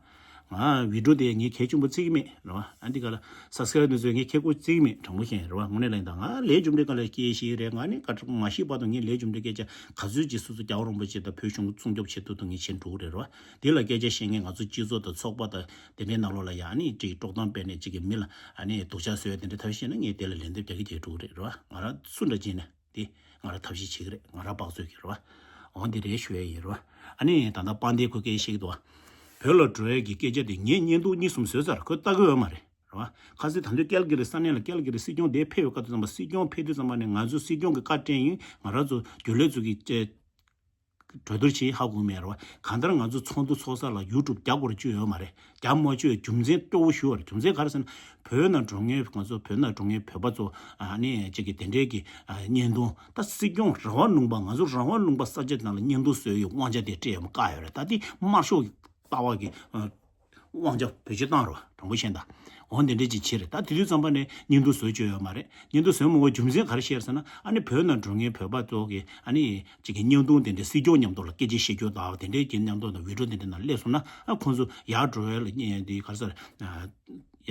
ང་བི་ཌིའོ་དེ་ངས་གལ་ཆེན་པོ་བརྩི་གི་མེད་རེད་བ། ཨ་འདི་ག་ལ་སབ་སི་ཀ་རབ་དེ་ཚོས་ངས་གལ་ཁོ་བརྩི་གི་མེད། དྲང་མོ་བཤད་རེད་བ། དངོས་གནས་ལ་ཡིན་ད་ང་ལས་རྒྱུ་འབྲས་ག་ལ་སྐྱེ་ཤེས་རེད། ང་ནི་ག་མ་ཤི་བར་དུ་ངས་ལས་རྒྱུ་འབྲས་སྐད་ཆ་ག་ཚོད་ཅིག་སོ་སོ་རྒྱལ་བ་རིན་པོ་ཆེ་དང་བོད་གཞུང་སྲུང་སྐྱོབ་བྱེད་ཐུབ་ཐུབ་ངས་བྱེད་འགྲོ་གི་རེད་རེད་བ། དེ་ལ་སྐད་ཆ་བཤད་མཁན་ང་ཚོ་སྤྱི་ཚོགས་དང་ཚོགས་པ་དང་དེ་འདྲའི་ནང་ལོགས་ལ་ཡང་ཨ་ནི་ཅིག་དཀྲོག་གཏམ་སྤེལ་ནས་ཅིག་གི་མི་ལ་ཨ་ནི་སྡུག་ཅག་བཟོས་དེ་འདྲ་ཐབས་ཤེས་ན་ངས་དེ་ལ་ལན་འདེབས་རྒྱག་གི་བྱེད་འགྲོ་གི་རེད་རེད་བ། ང་རང་སུ་འདྲ་བྱས་ན་དེ་ང་རང་ཐབས་ཤེས་བྱེད་ཀྱི་རེད། ང་རང་དཔག་ཚོད་ཀྱི་རེད་བ། འོ་འདི་རེད་ཞུ་ཡ་ཡིན་རེད་བ། ཨ་ནི་ད་ལྟ་དཔལ་ལྡན་ཁོས་སྐད་ཆ་བཤད་ཀྱི་འདུག་བ། བོད་ལ་འགྲོ་ཡ་གི་སྐད་ཆ་དེ་ངས་བརྙན་ཐུང་གཉིས་གསུམ་བཟོས་ཚར། ཁོས་ལྟ་གི་ཡོད་མ་རེད་རེད་བ། ཁ་སང་ད་དུང་ཀལ་གི་རི་ས་གནས་ལ་ཀལ་གི་རི་སྲིད་སྐྱོང་དེ་ཕེབས་ཡོད་སྐབས་དུས་ཙམ་པ་སྲིད་སྐྱོང་ཕེབས་དུས་ཙམ་པ་ནས་ང་ཚོ་སྲིད་སྐྱོང་གི་བཀའ་དྲན་ཡིན། ང་རང་ཚོ་རྒྱུན་ལས་ཚོ་གི་གྲོས་བསྡུར་བྱེད་ཧ་གོ་མེད་རེད་བ། གང་ལྟར་ང་ཚོ་ཚོགས་འདུ་ཚོགས་ས་ལ་ཡུ་ཊུབ་རྒྱག་དགོས་རེད་བཅུག་ཡོད་མ་རེད། རྒྱག་མ་བཅུག་ཡ་རྒྱུ་མཚན་སྤྲོ་བོ་ཞུ་བ་རེད། རྒྱུ་མཚན་ག་རེ་ཟེར་ན། བོད་ནང་འགྲོ་མཁན་ང་ཚོ་བོད་ནང་འགྲོ་མཁན་བོད་པ་ཚོ་ཨ་ནི་གཅིག་གི་དེ་འདྲའི་གི་ཨ་བརྙན་ཐུང་ད་སྲིད་སྐྱོང་རང་དབང་ལུང་པ་ང་ཚོ་རང་དབང་ལུང་པ་ས་ཆ་ནང་ལ་བརྙན་ཐུང་བཟོས་ཡོད་དབང་ཆ་དེ་སྤྲད་ཡོད་མ་བཀག་ཡོད་རེད། ད་དེ་དམར་ཤོག་གི་ལྟ་བ་གི་ཨ་དབང་ཆ་བེད་སྤྱོད་བཏང་རོགས། དྲང་པོ་བཤད་ན་ད། འོ་འདི་འདྲས་ཅིག་བྱེད་རེད། ད་དེ་དུས་ཙམ་པ་ནས་བརྙན་ཐུང་བཟོ་བཅོས་ཡོད་མ་རེད། བརྙན་ཐུང་བཟོས་མ་དགོས་རྒྱུ་མཚན་ག་རེ་བཤད་ཟེར་ན། ཨ་ནི་བོད་ནང་འགྲོ་མཁན་བོད་པ་ཚོ་གི་ཨ་ནི་ཅིག་གི་བརྙན་ཐུང་དེ་འདྲས་སྲིད་སྐྱོང་མཉམ་དུ་ལ་སྐད་ཆ་བཤད་རྒྱུ་དང་དེ་འདྲས་ཀྱི་མཉམ་དུ་དང་བི་ཌིའོ་དེ་འདྲས་ནང་སླེབས་སོང་ན། ཨ་ཁོང་ཚོ་ཡར་འགྲོ་ཡ་ལ་བརྙན་དེ་ག་རེ་ཟེར།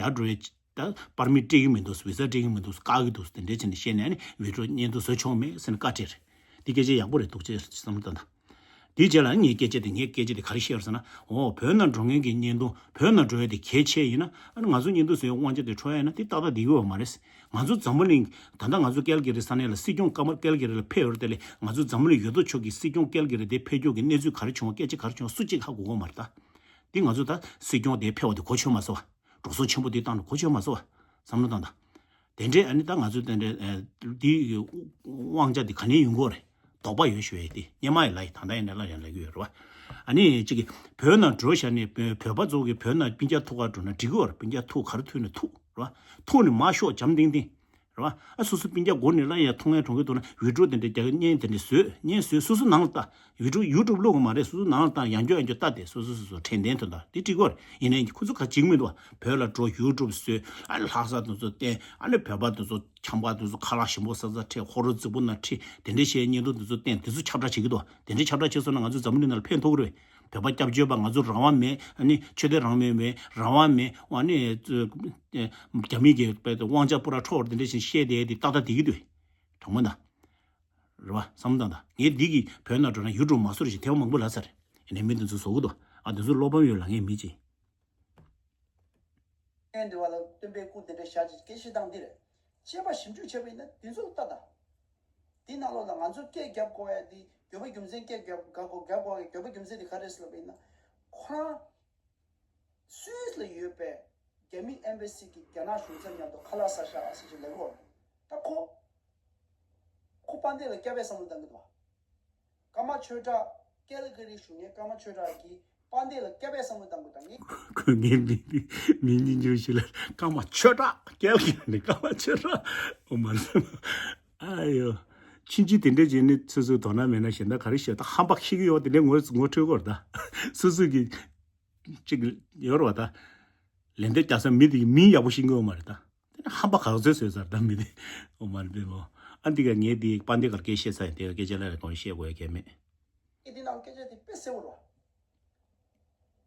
ཡར་འགྲོ་ཡ་ད་པར་མིཊ་སྤྲད་ཀྱི་མི་འདུག་བི་ཟ་སྤྲད་ཀྱི་མི་འདུག་བཀག་གི་འདུག་དེ་འདྲས་བྱས་ནས་བཤད་ནས་ཨ་ནི་བི་ཌིའོ་བརྙན་ཐུང་བཟོ་ཆོག་མེད་ཟེར་ནས་བཀའ་སྤྲད་རེད། འདི་སྐད་ཆ་ཡག་པོ་རེད་འདུག་ཅེས་བསམ་བློ་བཏང་དང་། དེའི་རྗེས་ལ་ངའི་སྐད་ཆ་དེ་ངའི་སྐད་ཆ་དེ་ག་རེ་བཤད་ཟེར་ན། འོ་བོད་ནང་འགྲོ་མཁན་གྱི་བརྙན་ཐུང་བོད་ནང་འགྲོ་ཡ་དེ་གལ་ཆེ་ཡིན་ན། ཨ་ནི་ང་ཚོ་བརྙན་ཐུང་བཟོ་ཡའི་དབང་ཆ་དེ་འཕྲོག་ཡ་ཡིན་ན་དེ་ཏག་ཏག་བསྡད་ཀྱི་ཡོད་མ་རེད། ང་ཚོ་འཛམ་བུ་གླིང་ད་ལྟ་ང་ཚོ་ཀལ་གི་རི་ས་གནས་ལ་སྲིད་སྐྱོང་སྐར་མ་ཀལ་གི་རི་ལ་ཕེབས་ཡོད་རེད་དེ་ལས་ང་ཚོ་འཛམ་བུ་གླིང་ཡོད་དོ་ཅོག་གི་སྲིད་སྐྱོང་ཀལ་གི་རི་དེ་ཕེབས་རྒྱུ་གི་གནས་ཚུལ་ག་རེ་བྱུང་བ་སྐད་ཆ་ག་རེ་བྱུང་བ་སུ་གཅིག་ཧ་གོ་གི་མ་རེད་ད། འདི་ང་ཚོ་ད་སྲིད་སྐྱོང་དེ་ཕེབས་པ་དེ་གོ་ཆོད་མ་སོང་བ། འགྲོ་སོང་ཆེན་པོ་དེ་བཏང་ནས་གོ་ཆོད་མ་སོང་བ། བསམ་བློ་བཏང་དང་། དེ་འདྲའི་ཨ་ནི་ད་ང་ཚོ་དེ་འདྲའི་ཨ་འདི་དབང་ཆ་འདི་ག་ནས་ཡོང་གི་ཡོད་རེད། དོགས་པ་ཡོད་ཞུ་ཡས་དེ་སྙན་མ་ཡི་ལ་ཡི་ད་ལྟ་ཡིན་ན་སླར་ཡང་ལབ་ཀྱི་ཡོད་རེད་བ། ཨ་ནི་གཅིག་གི་བོད་ནང་འགྲོ་བཞག་ནས་བོད་བོད་པ་ཚོ་གི་བོད་ནང་སྤུན་ཀྱག་ཐུག་ག་འགྲོ་ན་འགྲིག་གི་ཡོད་རེད། སྤུན་ཀྱག་ཐུག་ག་རེ་ཐུག་ནས་ཐུག་རེད་བ། ཐུག་ནས་མར་ཤོག་འཇམ་ཐིང་ཐིང་། རེད་བ། ཨ་སོ་སོ་སྤུན་ཀྱག་སྒོ་ནས་སླར་ཡང་མཐོང་ཡ་གྲོང་ཁྱེར་དུ་ན་བི་ཌིའོ་དེ་འདྲ་རྒྱག་བརྙན་དེ་འདྲ་བཟོས་བརྙན་བཟོས་སོ་སོ་ནང་ལ་ལྟ། བི་ཌིའོ་ཡུ་ཊུབ་བླུག་གི་མ་རེད། སོ་སོ་ནང་ལ་ལྟ་ཡང་བསྐྱར་ཡང་བསྐྱར་ལྟ་དེ་སོ་སོ་སོ་སོ་དྲན་རྟེན་དུ་ལྟ་དེ་འགྲིག་གི་རེད། ཡིན་ནའི་ཁོ་ཚོ་ག་བྱེད་ཀྱི་མི་འདུག་བ། བོད་ལ་འགྲོ་ཡུ་ཊུབ་བཟོས་ཨ་ནི་ལྷག་བསམ་དེ་ཚོ་བསྟན་ཨ་ནི་བོད་པ་དེ་ཚོ་ཆམ་པ་དེ་ཚོ་ཁ་ལག་ཞིམ་པོ་ཟ་ཟ་ཁྲིད་ཧོ་རོ་རྫིག་པོ་ན་ཁྲིད་དེ་འདྲ་བྱས་བརྙན་ཐུང་དེ་ཚོ་བསྟན་དེ་ཚོ་ཁྱབ་བསྒྲགས་བྱེད་ཀྱི་འདུག་བ། དེ་འདྲ་ཁྱབ་བསྒྲགས་བྱས་སོང་ན་ང་ཚོ་འཛམ་བུ་གླིང་ནང་ལ་ཕན་ཐོགས་ཀྱི་རེད། བོད་པ་སྐྱབས་བཅོལ་བ་ང་ཚོ་རང་དབང་མེད། ཨ་ནི་ཆོས་དད་རང་མོས་མེད། རང་དབང་མེད། ཨ་ནི་རྒྱ་མི་གི་དབང་ཆ་པུ་ར་འཕྲོག་པ་དེ་འདྲ་ཞིག་བཤད་བསྡད་དེ་ཏག་ཏག་བསྡད་ཀྱི་འདུག་དྲང་མོ་ན། རེད་བ། བསམ་བློ་བཏང་དང་། ངས་འདི་གི་བོད་ནང་འགྲོ་ན་ཡུ་ཊུབ་མ་བཟོ་རེ་ཞིག་ཐེངས་མ་མང་པོ་ལབ་ཚར་རེད། ཡིན་ནའི་མི་འདི་ཚོ་བཟོ་གི་འདུག་ཨ་འདི་ཚོ་བློ་ཕམ་ཡོད་ལབ་མཁན་མི་གཅིག་སྟོན་འདི་བ་ལ་སྟོན་པའི་སྐུ་དེ་འདྲ་བཞག་ཅིག་སྐད་ཆ་བཏང་འདི་རེད། དཔྱད་པ་ཞིབ་འཇུག་བྱས་པ་ཡིན་ན་འདི་ཚོ་ལ་ལྟ་དང་། འདི་ནང་ལོགས་ལ་ང་ཚོ་སྐད་རྒྱབ་དགོས་ཡ་འདི་འགྱོད་པ་རྒྱུ་མཚན་སྐད་རྒྱབ་དགོས་རྒྱབ་དགོས་ཡ་འགྱོད་པ་རྒྱུ་མཚན་འདི་ག་རེ་རེད་ལབ་པ་ཡིན་ན། ཁོ་རང་སུད་སི་ལ་ཡོད་པའི་རྒྱ་མི་ཨེམ་བྷ་སི་གི་རྒྱ་ནག་གཞུང་ཚབ་མཉམ་དུ་ཁ་ལག་ཟ་ཤག་ཟེར་ཞིག་ལབ་ཡོད་རེད། ད་ཁོ་ཁོ་དཔལ་ལྡན་ལ་སྐྱབས་པའི་བསམ་བློ་བཏང་གི་འདུག་བ། ཀརྨ་ཆོས་གྲགས་ཀལ་ག་རི་བཞུགས་མཁན་ཀརྨ་ཆོས་གྲགས་ཀྱིས་དཔལ་ལྡན་ལ་སྐྱབས་པའི་བསམ་བློ་བཏང་དགོས་དང་ངས། ཁོས་ངའི་མིང་མིང་ཉིན་འགྱུར་ཞིག་ལ་ཀརྨ་ཆོས་གྲགས་ཀལ་གྱི་ནི་ཀརྨ་ཆོས་གྲགས་ཨོ་མ་ལ། ཨ་ཡོ། ཕྱིན་ཅི་དེ་འདྲས་བྱས་ནས་སོ་སོའི་དོ་སྣང་མེད་ན་གཞན་དག་ག་རེ་བཤད་ད་ཧམ་པ་ཤི་གི་ཡོད་དེ་འདྲས་ངོ་ངོ་འཕྲོད་གོ་ར་ད་སོ་སོ་གི་གཅིག་ཡོད་རེད་བ་ད། ལན་འདེབས་རྒྱག་ས་མི་དེ་གི་མིང་ཡག་པོ་ཤེས་ཀྱི་ཡོད་མ་རེད་ད། དེ་ནས་ཧམ་པ་ག་ཚོད་བཟོས་ཚར་ད་མི་དེ། ཨོ་མ་རེད་པས་མོ། ཨ་འདི་ག་ངས་དེ་དཔལ་ལྡན་སྒར་སྐད་བཤད་ཚར་ཡིན། དེ་ག་སྐད་ཆ་ལ་རེ་གང་བཤད་དགོས་ཡ་གལ་མེད། ཨེ་འདི་ནང་སྐད་ཆ་དེ་དཔེ་གསལ་བོ་རེད་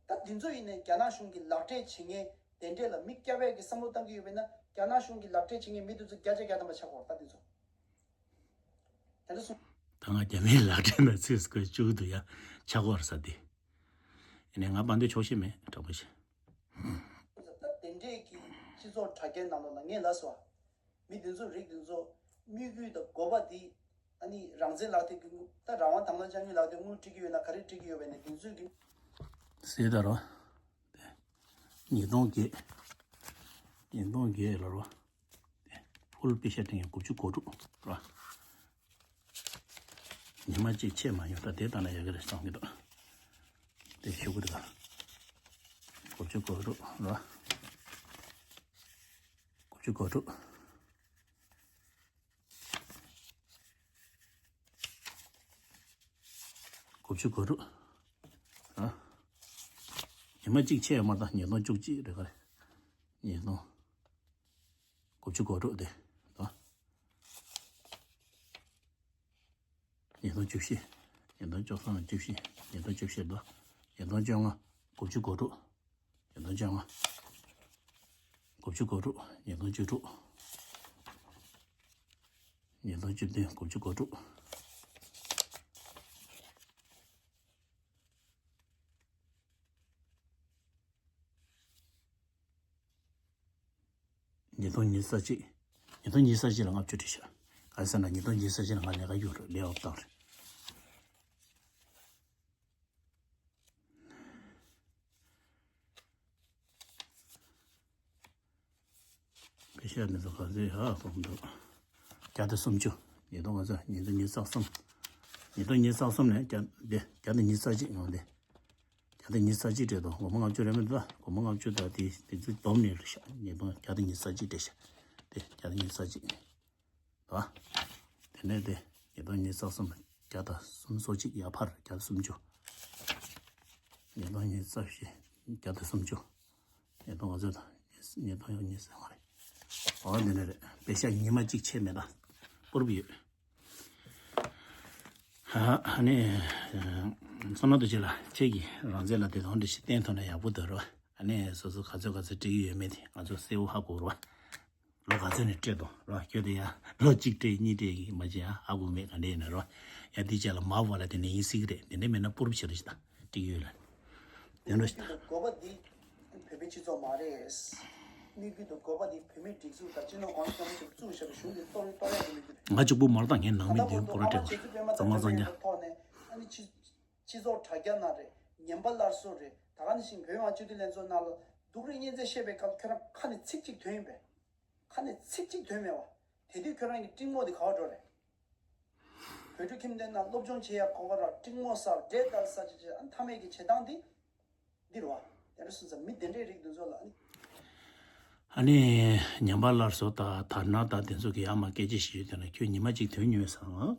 བ། ད་འདི་ཚོ་ཡིན་ནའི་རྒྱ་ནག་གཞུང་གི་ལག་འབྲེལ་བྱེད་མཁན་དེ་འདྲས་ལ་མི་སྐྱ་བས་ཀྱི་བསམ་བློ་བཏང་གི་ཡོད་པས་ན། རྒྱ་ནག་གཞུང་གི་ལག་འབྲེལ་བྱེད་མཁན་མི་དེ་ཚོ་བརྒྱ་ཆ་བརྒྱ་ཐམ་པ་ཆགས་ཀྱི་ཡོད་རེད་ད་འདི་ཚོ། དེ་འདྲ་སོང་། ད་ང་རྒྱ་མིའི་ལག་འབྲེལ་ན་ཚིག་སྐོར་བཅུག་འདུག་ཡ། ཆགས་ཀྱི་ཡོད་རེད་ས་དེ། ཡིན་ནའི་ང་དཔལ་ལྡན་ཆོག་ཤེས་མེད་དྲག་པོ་ཞིག་ད་དེ་འདྲས་ཀྱི་སྤྱི་ཚོགས་དྲ་རྒྱའི་ནང་ལོགས་ལ་ངས་ལབ་སོང་། མི་དེ་ཚོ་རིགས་དེ་ཚོ་དམིགས་ཡུལ་དང་དགོས་པ་དེ། ཨ་ནི་རང་བཙན་ལག་དེབ་ཀྱི་དངུལ་ད་རང་དབང་དྭངས་གཙང་ལྗང་གུའི་ལག་དེབ་དངུལ་སྤྲད་ཀྱི་ཡོད་ན་ག་རེ་སྤྲད་ཀྱི་ཡོད་པས་ནས་དེ་ཚོས་ཀྱི། ཟེར་ད་རོ། ཉིས་སྟོང་བརྒྱད། ཉིས་སྟོང་བརྒྱད་ལ་རོ། ཕུལ་པེ་ཤ་ཏྲེང་ཡང་དགུ་བཅུ་གོ་དྲུག་རོ། ཉི་མ་གཅིག་ཆད་མ་ཡོང་ད་དེ་ལྟ་ན་ཡག་གི་རེད་བསམ་གི་འདུག་དེ་ཞུ་གི་འདུག་དགུ་བཅུ་གོ་དྲུག་རོ། དགུ་བཅུ་གོ་དྲུག་དགུ་བཅུ་གོ་དྲུག་ཨ། ཉི་མ་གཅིག་ཆད་མ་ད་ཉིས་སྟོང་བཅུ་གཅིག་རེད་ག་རེད། ཉིས་སྟོང་དགུ་བཅུ་གོ་དྲུག་དེ་ད། ཉིས་སྟོང་བཅུ་བཞི། ཉིས་སྟོང་བཅུ་གསུམ་བཅུ་བཞི། ཉིས་སྟོང་བཅུ་བཞི་ད། ཉིས་སྟོང་བཅོ་ལྔ། དགུ་བཅུ་གོ་དྲུག་ཉིས་སྟོང་བཅོ་ལྔ། དགུ་བཅུ་གོ་དྲུག་ཉིས་སྟོང་བཅུ་དྲུག་ཉིས་སྟོང་བཅུ་བདུན་དགུ་བཅུ་གོ་དྲུག་ཉིས་སྟོང་ཉི་ཤུ་རྩ་གཅིག་ཉིས་སྟོང་ཉི་ཤུ་རྩ་གཅིག་ལ་ལྔ་བཅུ་བྲིས་ཤག་ག་རེ་ཟེར་ན་ཉིས་སྟོང་ཉི་ཤུ་རྩ་གཅིག་ལ་ང་ལས་ཀ་གཡུག་རེད་ལས་འོབ་བཏང་རེད། པེ་ཤ་འདི་ཚོ་ག་ཚོད་ཡ་གོམ་འདུག་བརྒྱ་དང་སུམ་ཅུ། ཉིས་སྟོང་ག་ཚོད་ཉིས་སྟོང་ཉི་ཤུ་རྩ་གསུམ། ཉིས་སྟོང་ཉི་ཤུ་རྩ་གསུམ་ནས་བརྒྱ་འདི་བརྒྱ་དང་ཉི་ཤུ་རྩ་གཅིག་ཡོང་དེ། བརྒྱ་དང་ཉི་ཤུ་རྩ་གཅིག་སྤྲད་དོ། སྒོར་མོ་ལྔ་བཅུ་རེད་མི་འདུག་སྒོར་མོ་ལྔ་བཅུ་དང་དེ་དེ་ཚོ་བསྡོམས་ནས་རེད་ཤག་ཉིས་སྟོང་བརྒྱ་དང་ཉི་ཤུ་རྩ་གཅིག་སྤྲད་ཤག་དེ་བརྒྱ་དང་ཉི་ཤུ་རྩ་གཅིག་རེད་བ། དེ་ནས་དེ་ཉིས་སྟོང་ཉི་ཤུ་རྩ་གསུམ་བརྒྱ་དང་སུམ་ཅུ་སོ་གཅིག་ཡར་འཕར་བརྒྱ་དང་སུམ་ཅུ། ཉིས་སྟོང་ཉི་ཤུ་རྩ་བཞི་བརྒྱ་དང་སུམ་ཅུ། ཉིས་སྟོང་ང་ཚོ་དང་ཉིས་སྟོང་ཡང་ཉི་ཤུ་རྩ་ལྔ་རེད། འོ་འདི་ནས་རེད། པེ་ཤ་ཉི་མ་གཅིག་ཆད་མེད་ད་སྤུར་བ་ཡོད། ཧ་ཧ་ནས། བསོད་ནམས་རྡོ་རྗེ་ལགས་ཁྱེད་ཀྱིས་རང་བཙན་ལ་དེ་དང་འདྲ་ཞིག་བསྟན་ཐུབ་ན་ཡག་པོ་འདུག་རོ། ཨ་ནས་སོ་སོ་ག་ཚོད་ག་ཚོད་སྤྲད་ཀྱི་ཡོད་མེད་དེ་ང་ཚོ་གསལ་བོ་ཧ་གོ་རོ། ལོ་ག་ཚོད་ནས་སྤྲད་དོ་རོ་ཁྱོད་དེ་ཡ་ལོ་གཅིག་སྤྲད་གཉིས་སྤྲད་ཀྱི་མ་བྱེད་ཡ་ཧ་གོ་མེད་ག་འདྲ་ཡིན་ན་རོ། ཡ་དེ་རྗེས་ལ་མ་བ་ལ་དེ་ནས་ཡིན་སྲིད་ཀྱི་རེད། དེ་འདྲ་མེད་ན་སྤུར་བ་བྱེད་རོ་ཞིག་ད་སྤྲད་ཀྱི་ཡོད་ལ། དེ་འདྲ་ཞིག་ད་དགོས་པ་འདི། བོད་པའི་སྤྱི་ཚོགས་མ་རེད། དམིགས་ཡུལ་དང་དགོས་པ་འདི་བོད་མིའི་སྒྲིག་འཛུགས་དང་སྤྱི་ནོར་གོང་ས་སྐྱབས་མགོན་ཆེན་པོ་བཙུགས་བཞག་པའི་གཞུང་འདི་གཏོར་གཏོར་ཡག་གི་དམིགས་ཡུལ་རེད། ང་གཅིག་པུ་མ་རེད་ད། ངའི་ནང་མི་འདི་ད་ལྟ་བར་དུ་གོ་ར་ང་རང་སྤྲད་རྗེ་བཙུན་པད་མ་ལ་ཚང་མ་ཚང་རྒྱ། ཐོག་ནས་ཨ་ནི་སྤྱི་སྤྱི་ཚོགས་དྲ་རྒྱ་ནང་རེད། ཉན་པ་སླར་གསོ་རེད། ད་ག་ནང་བཞིན་བོད་མི་མང་སྤྱི་འཐུས་ལྷན་ཚོགས་ནང་ལ་སྡུག་རུས་བསྙེན་ཚད་བཤད་པའི་སྐབས་ཁྱོད་རང་ཁ་ནས་ཚིག་གཅིག་ཐོན་ཡིན་པས། ཁ་ནས་ཚིག་གཅིག་ཐོན་མེད་བ། དེ་དུས་ཁྱོད་རང་གི་སྤྲིང་མོ་དེ་ག་བ་འགྲོ་རེད། བོད་ཕྲུག་ཁྱིམ་སྡེ་ནང་སློབ་སྦྱོང་བྱེད་ཡ་གོ་ག་ར་སྤྲིང་མོ་ཟ་འདྲེ་ལྟར་ཟ་བྱེད་བྱེད་ཨ་མཐའ་མེད་ཀྱི་བྱེད་སྟངས་འདི་འདི་རེད་བ། དེ་འདྲ་སོང་ཙང་མི་དེ་འདྲའི་རིགས་འདི་ཚོ་ལ་ཨ་ནི། ཨ་ནི། ཉམས་པ་སླར་གསོ་དང་དར་ནག་དང་དེ་ཚོ་གི་ཡར་མར་སྐད་ཆ་བཤད་ཡོད་དེ་ན་ཁྱོད་ཉི་མ་གཅིག་དོན་ཉུང་བས་སང་།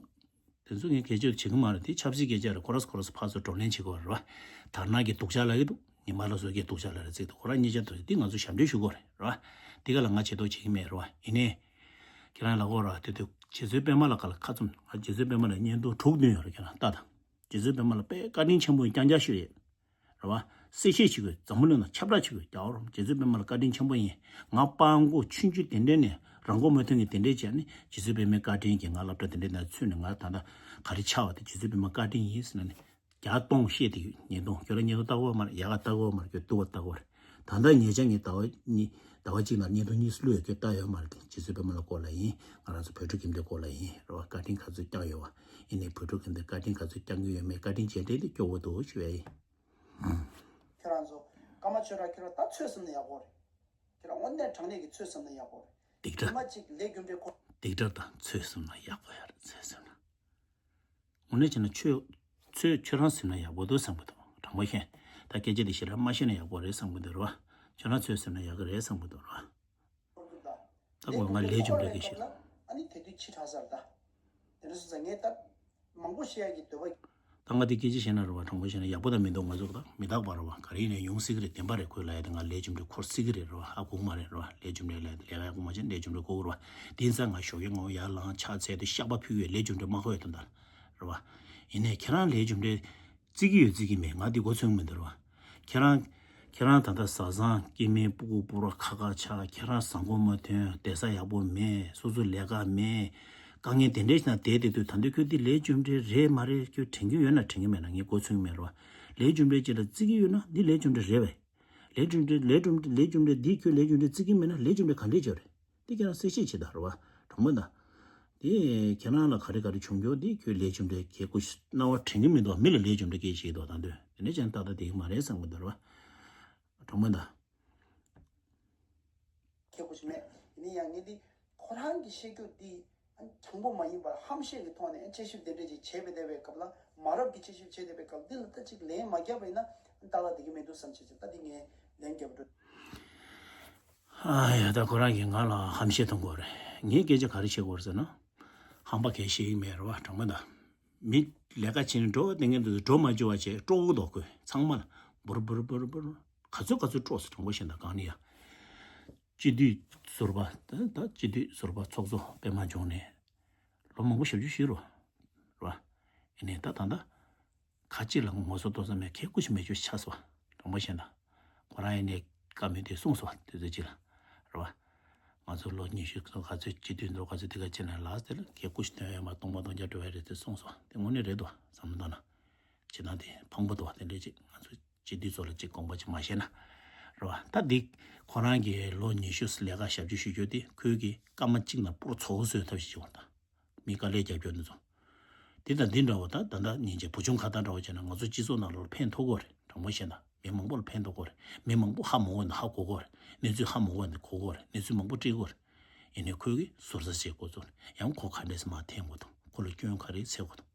དེ་ཚོ་ངས་སྐད་ཆ་བྱེད་གི་མ་རེད། དེ་ཆབ་སྲིད་སྐད་ཆ་རེད། ཁོ་ར་ཁོ་ར་ཕར་ཚུར་བགྲོ་གླེང་བྱེད་དགོས་རེད་བ། དར་ནག་གི་སྡུག་ཅག་ལབ་ཀྱི་འདུག་ཉི་མ་སླར་གསོ་གི་སྡུག་ཅག་ལབ་རེད་ཚིག་འདུག་ཁོ་ར་གཉིས་ཆ་འདུག་འདི་ང་ཚོ་ཞབས་འདྲེན་ཞུ་དགོས་རེད་རེད་བ། འདི་ག་ལ་ང་ཆེ་མཐོང་བྱེད་ཀྱི་མེད་རེད་བ། ཡིན་ནའི། ཁྱེད་རང་ལ་གོ་ར་དེ་དུས་རྗེ་བཙུན་པད་མ་ལ་ག་ལ་ཁ་བཙུམ་ང་རྗེ་བཙུན་པད་མ་ལ་བརྙན་ཐུང་དྲུག་བདུན་ཡོད་རེད། ཁྱེད་རང་ལྟ་དང་། རྗེ་བཙུན་པད་མ་ལ་དཔེ་བཀའ་དྲིན་ཆེན་པོ་རྐྱང་རྐྱང་ཞུ་ཡས། རེད་བ། གསལ་བཤད་བྱེད་དགོས། འཛམ་བུ་གླིང་ནང་ཁྱབ་བསྒྲགས་བྱེད་དགོས། རྒྱལ་བ་རིན་པོ་ཆེ་རྗེ་བཙུན་པད་མ་ལ་བཀའ་དྲིན་ཆེན་པོ་ཡིན། ང་སྤྲང་པོ་ཆུང་ཆུང་དེ་འདྲས་ནས་རང་མགོ་མི་ཐོན་གྱི་དེ་འདྲས་བྱས་ནས་རྗེ་བཙུན་པད་མའི་བཀའ་དྲིན་གྱིས་ང་སློབ་གྲྭ་དེ་འདྲས་ནང་ཚུད་ནས་ང་ད་ལྟ་ག་རེ་ཆགས་པ་དེ་རྗེ་བཙུན་པད་མ་བཀའ་དྲིན་ཡིན་ཟེར་ནས་ནས་བརྒྱ་སྟོང་བཤད་དེ་ཡོད། བརྙན་ཐུང་ཁྱོད་རང་བརྙན་ཐུང་ལྟ་གོ་མ་རེད། ཡག་ག་ལྟ་གོ་མ་རེད། ཁྱོད་སྡུག་ག་ལྟ་གོ་རེད། ད་ལྟ་ཉེ་ཆར་ངས་ཟླ་བ་གཉིས་ཟླ་བ་གཅིག་ནང་བརྙན་ཐུང་གཉིས་བླུགས་ཡོད། ཁྱོད་ལྟ་ཡོད་མ་རེད། དེ་རྗེ་བཙུན་པད་མ་ལ་སྐོར་ལ་ཡིན། ང་རང་ཚོ་བོད་ཕྲུག་ཁྱིམ་སྡེ་སྐོར་ལ་ཡིན། རེད་བ། བཀའ་དྲིན་ག་ཚོད་བསྐྱངས་ཡོད་བ། ཡིན་ནའི་བོད་ཕྲུག་ཁྱིམ་སྡེ་བཀའ་དྲིན་ག་ཚོད་བསྐྱངས་ཀྱི་ཡོད་མེད་བཀའ་དྲིན་རྗེས་དྲན་དེ་སྐྱོ་བོ་འདུག་ཞུ་ཡ་ཡིན། ཁྱེད་རང་ཚོ་ཀརྨ་ཆོས་གྲགས་ཁྱེད་རང་ད་ཚོད་བསམ་ན་ཡག་པོ་རེད། ཁྱེད་རང་དངོས་གནས་དྲང་གནས་ཀྱི་ཚོད་བསམ་ན་ཡག་པོ་རེད། སྡིག་ཉི་མ་གཅིག་ལས་རྒྱུ་འབྲས་ཁོ། སྡིག་གྲབས་དང་ཚོད་བསམ་ན་ཡག་པོ་ཡ་རེད། ཚོད་བསམ་ན། དངོས་གནས་བྱས་ན་ཆོས་ཚོད་ཁྱོད་རང་ཟིན་ན་ཡག་པོ་འདུག་བསམ་གི་འདུག་དྲང་པོ་བཤད། ད་སྐད་ཆ་འདི་ཞེ་དྲག་མ་བཤད་ན་ཡག་པོ་རེད་བསམ་གི་འདུག་རེད་བ། ཁྱོད་རང་ཚོད་ཟིན་ན་ཡག་གི་རེད་བསམ་གི་འདུག་རེད་བ། ད་གོ་ང་ལས་རྒྱུ་འབྲས་ཀྱི་ཞིག་ཨ་ནི་དེ་དུས་ཕྱི་དྲགས་ཚར་ད། དེ་འདྲ་སོང་ཙང་ངས་ད་མང་པོ་བཤད་ཡག་གི་འདོད་པ། ད་ང་དེ་སྐད་ཆ་བཤད་ན་རེད་བ། དྲང་པོ་བཤད་ན་ཡག་པོ་དང་མི་འདུག་ང་ཚོ་ད་མི་རྟག་པ་རེད་བ། ག་རེ་ཡིན་ནའི་ཡོང་སྲིད་ཀྱི་རེད། བདེན་པ་རེད། ཁོས་ལབ་ཡ་དེ་ང་ལས་རྒྱུ་འབྲས་འཁོར་སྲིད་ཀྱི་རེད་རེད་བ། ཧ་གོ་གི་མ་རེད་རེད་བ། ལས་རྒྱུ་འབྲས་ལབ་ཡ་དེ་ལས་ཀ་ཡག་པོ་མ་བྱས་ན་ལས་རྒྱུ་འབྲས་འཁོར་གྱི་རེད་བ། དེ་ཡིན་ཙང་ང་ཞོགས་ཀས་ངོ་ཡར་ལངས་ཕྱག་འཚལ་དུས་བཤགས་པ་ཕུལ་གྱི་ཡོད། ལས་རྒྱུ་འབྲས་མ་འཁོར་ཡ་དོན་དག་རེད་བ། ཡིན་ནའི་ཁྱེད་རང་ལས་རྒྱུ་འབྲས་བརྩི་གི་ཡོད་བརྩི་གི་མེད་ང་དེ་མགོ་ཚོད་ཀྱི་མི་འདུག་རེད་བ། ཁྱེད་རང་ཁྱེད་རང་ད་ལྟ་བཟའ་ཚང་སྐྱེ་དམན་སྤུ་གུ་སྤུ་ར་ཁ་ཁ་ཆགས། ཁྱེད་རང་བཟང་པོ་མ་ཐོན། བསྡད་ས་ཡག་པོ་མེད། སོ་སོ་ལས་ཀ་མེད། དཀའ་ངལ་དེ་འདྲས་ཤིག་ནང་བསྡད་བསྡད་དུས་ད་འདོད་ཁྱོད་འདི་ལས་རྒྱུ་འབྲས་རེད་མ་རེད་ཁྱོད་དྲན་གྱི་ཡོད་ན་དྲན་གྱི་མེད་ན་ངས་མགོ་ཚོད་ཀྱི་མེད་རེད་བ། ལས་རྒྱུ་འབྲས་ཅིག་ལ་བརྩི་གི་ཡོད་ན་འདི་ལས་རྒྱུ་འབྲས་རེད་བས། ལས་རྒྱུ་འབྲས་ལས་རྒྱུ་ལས་རྒྱུ་འབྲས་འདི་ཁྱོད་ལས་རྒྱུ་འབྲས་བརྩི་གི་མེད་ན་ལས་རྒྱུ་འབྲས་ག་འདྲས་ཅིག་རེད། འདི་ཁྱེད་རང་གསལ་བཤད་བྱེད་དང་རེད་བ། དྲང་མོ་ད། དེ་ཁྱེད་རང་ལ་ག་རེ་ག་རེ་བྱུང་རྒྱུ་དེ་ཁྱོད་ལས་རྒྱུ་འབྲས་གལ་ཁུ་སྣང་བ་དྲན་གྱི་མི་འདུག་མི་ལ་ལས་རྒྱུ་འབྲས་སྐད་ཆ་བཤད་འདུག་ད་འདོད་དེ་འདྲ་བྱས་ན་ཏག་ཏག་བསྡད་ཀྱི་མ་རེད་བསམ་གྱི་འདུག་རེད་བ། དྲང་མོ་ད། ཁྱད་པར་ཞིག་མེད། ཡིན་ན་ཡང་ངས་འདི་ཁོ་རང་གི་བཤད་རྒྱུ་འདི་ཨ་དྲང་པོ་མ་ཡིན་པར་ཧམ་བཤད་ཀྱི་ཐོག་ནས་དཔྱད་ཞིབ་དེ་འདྲ་ཅིག་བྱས་པའི་བསྡད་པའི་སྐབས་ལ་མ་རབས་ཀྱི་དཔྱད་ཞིབ་བྱས་བསྡད་པའི་སྐབས་འདི་ལ་ད་ཅིག་ལན་མ་བརྒྱབ་པ་ཡིན་ན་ཏག་ཏག་བསྡད་ཀྱི་མི་འདུག་བསམ་བྱས་ཙང་ད་འདི་ངས་ལན་བརྒྱབ་འགྲོ། ཨ་ཡ་ད་ཁོ་རང་གིས་ང་ལ་ཧམ་བཤད་གཏོང་གི་ཡོད་རེད། ངས་སྐད་ཆ་ག་རེ་བཤད་ཀྱི་ཡོད་རེད་ཟེར་ན། ཧམ་པ་གས་བཤད་ཀྱི་མེད་རེད་བ། དྲང་པོ་ད། མི་ལས་ཀ་བྱེད་ནས་འགྲོ་བ་དེ་ངས་འདུག་འགྲོ་མ་བཅུག་པ་བྱས་དཀྲོག་གི་འདུག་ཁོས་ཚང་མ་ལ་འབུར་འབུར་འབུར་འབུར། ག་ཚོད་ག་ཚོད་དཀྲོག་སོང་དྲང་པོ་བཤད་ན་གང་ནས་ཡ། སྤྱི་འཐུས་ཟུར་པ་ད་ད་སྤྱི་འཐུས་ཟུར་པ་ཚོགས་གཙོ་སྤེན་པ་བྱུང་ནས་ལོ་མང་པོ་ཞབས་ཞུ་ཞུས་རོ། རེད་བ། ཡིན་ནའི་ད་ད་ལྟ་ཁ་ཅིག་ལ་ངོ་སོ་ལྟོས་ས་མེད་ཁེ་ཀུ་ཤི་མེད་ཅོ་ཆགས་སོང་བ། དྲང་པོ་བཤད་ན། ཁོ་རང་ཡིན་ནའི་བཀའ་མོལ་དེ་གསུངས་སོང་བ་དེ་ཚོ་ཅིག་ལ། རེད་བ། ང་ཚོ་ལོ་ཉི་ཤུ་ཙམ་ག་ཚོད་སྤྱི་འཐུས་འགྲོ་ག་ཚོད་དེ་ག་ཅིག་ན་ལགས་དེ་ལ་ཁེ་ཀུ་ཤི་ཐོན་ཡོད་མ་སྟོང་པ་སྟོང་རྐྱང་འགྲོ་ཡ་རེད་དེ་གསུངས་སོང་བ་དེ་དངོས་གནས་རེད་འདུག་བསམ་བློ་བཏང་ན། བྱེད་སྟངས་དེ་ཕངས་པོ་འདུག་བ་དེ་འདྲ་ཅིག་ང་ཚོ་སྤྱི་འཐུས་ཚོ་ལ་ཅིག་དགོངས་པ་ཅིག་མ་བཞེས་ན། རེད་བ། ད་འདི་ཁོ་རང་གིས་ལོ་ཉི་ཤུ་ལས་ཀ་ཞབས་ཞུ་ཞུ་རྒྱུ་དེ་ཁོའི་གི་སྐར་མ་གཅིག་ནང་སྤུར་ཚོགས་བཟོས་ཐབས་ཤིག་བྱུང་བ་དང་། མི་དཀའ་ལས་རྒྱབ་སྐྱོར་འདི་ཚོ། དེ་དང་འདི་འདྲ་བོ་ད་ད་ལྟ་སྙིང་རྗེ་བུ་ཆུང་ཁ་བརྡ་འདྲ་བོ་བྱས་ན་ང་ཚོ་སྤྱི་ཚོགས་ནང་ལོགས་ལ་ཕན་ཐོགས་ཀྱི་རེད། དྲང་པོ་བཤད་ན་མི་མང་པོ་ལ་ཕན་ཐོགས་ཀྱི་རེད། མི་མང་པོ་ཧ་མ་གོ་ན་ཧ་གོ་གི་རེད། གནས་ཚུལ་ཧ་མ་གོ་ན་གོ་གི་རེད། གནས་ཚུལ་མང་པོ་སྤྲད་ཀྱི་རེད། ཡིན་ནའི་ཁོས་གི་ཟུར་ཟ་བྱེད་དགོས་ཚོར་ཡང་ཁོ་ག་འདྲས་སེ་མར་འཐེན་དགོས་དང་ཁོ་ལ་སྐྱོན་ག་རེ་འཚོལ་དགོས་དང་།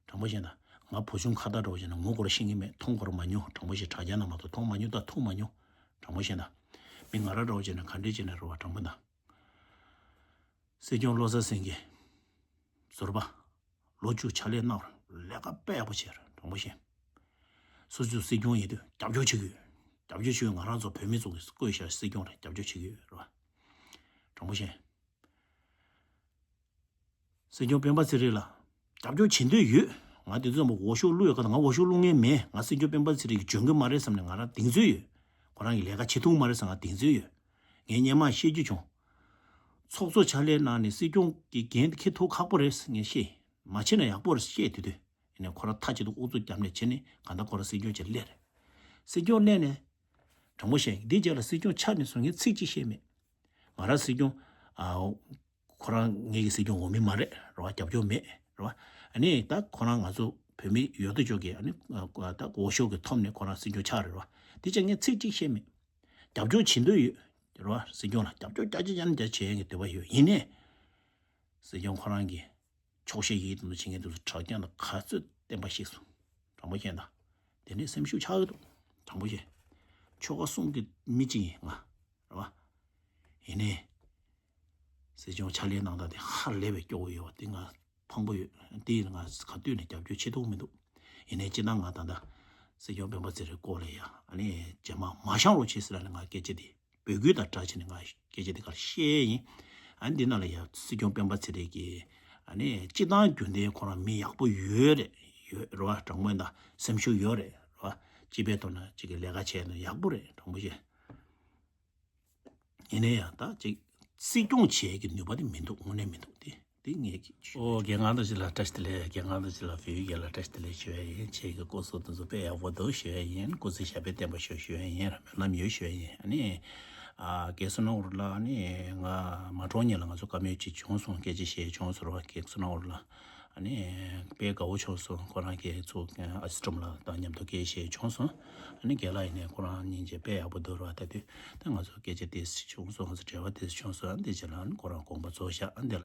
དྲང་པོ་བཤད་ན་ང་བུ་ཆུང་ཁ་བརྡ་འདྲ་བོ་བྱས་ན་ངོ་སྐོར་ཤེས་ཀྱི་མེད། མཐོང་སྐོར་མ་མྱོང་། དྲང་པོ་བཤད་དྲ་རྒྱ་ནང་མ་གཏོགས་མཐོང་མ་མྱོང་། ད་ཐུག་མ་མྱོང་། དྲང་པོ་བཤད་ན་མི་ང་རང་འདྲ་བོ་བྱས་ན་ག་འདྲས་བྱས་ན་རེད་བ། དྲང་པོ་ན། སྲིད་སྐྱོང་བློ་བཟང་སེང་གེ། ཟུར་པ། ལོ་བཅུ་ཕྱག་ལས་གནང་རོགས། ལས་ཀ་དཔེ་ཡག་པོ་བྱས་རེད། དྲང་པོ་བཤད། སུ་ཚོས་སྲིད་སྐྱོང་ཡིན་དུས་རྒྱབ་སྐྱོར་བྱེད་ཀྱི་ཡོད། རྒྱབ་སྐྱོར་བྱེད་ཀྱི་ཡོད། ང་རང་ཚོ་བོད་མི་ཚོ་གིས་བསྐོས་བཞག་སྲིད་སྐྱོང་རེད། རྒྱབ་སྐྱོར་བྱེད་ཀྱི་ཡོད་རེད་བ། དྲང་པོ་བཤད། སྲིད་སྐྱོང་སྤེན་པ་ཚེ་རིང་ལ་རྒྱབ་སྐྱོར་བྱེད་འདོད་ཡོད། ང་དེ་ཚོ་འོག་ཤོག་བླུག་ཡོད་ག་ང་འོག་ཤོག་བླུག་མཁན་མེད། ང་སྲིད་སྐྱོང་སྤེན་པ་ཚེ་རིང་གིས་འཇོན་གི་མ་རེད་བསམ་ནས་ང་རང་གདེང་ཚོད་ཡོད། ཁོ་རང་གིས་ལས་ཀ་བྱེད་ཐུབ་མ་རེད་བསམ་ང་གདེང་ཚོད་ཡོད། ངས་སྔོན་མ་བཤད་རྒྱུ་བྱུང་། ཚོགས་གཙོ་ཕྱག་ལས་གནང་ནས་སྲིད་སྐྱོང་གི་འགན་འཁྱེར་ཐུབ་ཁག་པོ་རེད་ངས་བཤད། མ་བྱེད་ན་ཡག་པོ་རེད་བཤད་དུས་དུས། ཡིན་ནའི་ཁོ་རང་མཐའ་གཅིག་ཏུ་ཨུ་ཚུགས་བརྒྱབ་ནས་བྱས་ནས་གང་ལྟར་ཁོ་རང་སྲིད་སྐྱོང་བྱས་སླེབས་རེད། སྲིད་སྐྱོང་སླེབས་ནས། དྲང་པོ་བཤད་འདི་རྗེས་ལ་སྲིད་སྐྱོང་ཆགས་ནས་བཟུང་ངས་ཚིག་གཅིག་བཤད་མེད། ང་རང་སྲིད་སྐྱོང་ཨ། ཁོ་རང་ངེད་ཀྱི་སྲིད་སྐྱོང་འོས་མི་མ་རེད་རེད་བ། རྒྱབ་སྐྱོར་མེད་རེད་བ། ཨ་ནི་ད་ཁོ་རང་ང་ཚོ་བོད་མི་ཡོད་དོ་ཅོག་གི་ཨ་ནི་ད་འོས་ཤོག་གི་ཐོབ་ནས་ཁོ་རང་སྲིད་སྐྱོང་ཆགས་རེད་བ། དེ་ཆ་ངས་ཚིག་གཅིག་བཤད་མེད། རྒྱབ་སྐྱོར་བྱེད་འདོད་ཡོད་རེད་བ། སྲིད་སྐྱོང་ལ་རྒྱབ་སྐྱོར་རྒྱ་ཆེ་རྒྱ་ནས་རྒྱ་ཆེ་ཡོད་ཀྱི་འདོད་པ་ཡོད། ཡིན་ནའི་སྲིད་སྐྱོང་ཁོ་རང་གིས་ཆོག་ཤེས་ཡིད་དུ་བྱེད་མཁན་དེ་ཚོ་དྲ་རྒྱ་ལ་ག་ཚོད་བརྟན་པ་ཤེས་སོང་། དྲང་པོ་བཤད་ན། དེ་ནས་སེམས་ཤུགས་ཆག་གི་འདུག་དྲང་པོ་བཤད། ཆོལ་ཁ་གསུམ་གྱི་མི་གཅིག་ཡིན་ང་། རེད་བ། ཡིན་ནའི། སྲིད་སྐྱོང་ཕྱག་ལས་གནང་སྟངས་དེ་ཧ་ལས་པའི་སྐྱོ་བོ་ཡོད་པ་དེ་ང་ཕངས་པོ་ཡོད། དེ་ཡིན་ང་ག་དུས་ནས་རྒྱབ་སྐྱོར་བྱེད་ཐུབ་མི་འདུག་ཡིན་ནའི་སྤྱིར་བཏང་ང་ད་ལྟ་སྲིད་སྐྱོང་སྤེན་པ་ཚེ་རིང་སྐོར་ལ་ཡ་ཨ་ནི་རྗེས་མ་མ་བཞེངས་རོགས་བྱེད་ཟེར་ལ་ནི་ང་སྐད་ཆ་དེ་འབོད་སྐུལ་དང་སྦྲགས་བྱས་ནས་ང་སྐད་ཆ་དེ་ག་ལ་བཤད་ཡིན། ཨ་ནི་འདི་ནང་ལ་ཡ་སྲིད་སྐྱོང་སྤེན་པ་ཚེ་རིང་གིས་ཨ་ནི་སྤྱིར་བཏང་རྒྱུན་ལྡན་ཁོ་རང་མི་ཡག་པོ་ཡོད་རེད། ཡོད་རེད་བ། དྲང་མོ་ཡིན་ད་སེམས་ཤུགས་ཡོད་རེད་རེད་བ། སྤྱི་པའི་ཐོག་ན་ཅིག་གི་ལས་ཀ་བྱས་ན་ཡག་པོ་རེད། དྲང་མོ་བཤད། ཡིན་ནའི་ཡང་ད་ཅིག་སྲིད་སྐྱོང་བྱེད་ཀྱི་ནུས་པ་དེ་མི་འདུག་དངོས་གནས་མི་འདུག་དེ་དེ་ངས་ཀྱི་ཨོ་རྒན་ཁང་དང་ཅི་ལ་བཀྲ་ཤིས་བདེ་ལེགས། རྒན་ཁང་དང་ཅི་ལ་བོད་ཡིག་རྒན་ལ་བཀྲ་ཤིས་བདེ་ལེགས་ཞུ་ཡ་ཡིན། ཁྱེད་ཀྱི་སྐུ་གཟུགས་དེ་ཚོ་དཔེ་ཡག་པོ་འདུག་ཞུ་ཡ་ཡིན། སྐུ་ཚེ་ཞབས་པད་བརྟན་པ་ཤོག་ཞུ་ཡ་ཡིན། སྨོན་ལམ་ཡོད་ཞུ་ཡ་ཡིན། ཨ་ནི་ཨ་རྒན་བསོད་ནམས་དབང་རུང་ལགས་ཨ་ནི་ང་མ་གྲོངས་ཉིན་ལ་ང་ཚོ་བཀའ་མོལ་ཅིག་བྱུང་སོང་། སྐད་ཆ་བཤད་བྱུང་སོང་ར་བ། རྒན་བསོད་ནམས་དབང་རུང་ལགས། ཨ་ནི་དཔེ་དགའ་བོ་བྱུང་སོང་། ཁོ་རང་གི་ཚུགས་ཨ་སི་ཁྲོམ་ལ་དང་མཉམ་དུ་སྐད་བཤད་བྱུང་སོང་། ཨ་ནི་རྒན་ལགས་ཡིན་ནའི་ཁོ་རང་སྙིང་རྗེ་དཔེ་ཡག་པོ་འདུག་ར་བ། ད་དུས་ད་ང་ཚོ་སྐད་ཆ་དེ་བྱུང་སོང་། ང་ཚོ་འབྲེལ་བ་དེ་བྱུང་སོང་། ཨ་འདི་རྗེས་ལ་ཨ་ནི་ཁོ་རང་དགོངས་པ་རྫོགས་ཤག་ཨ་འདི་ལ།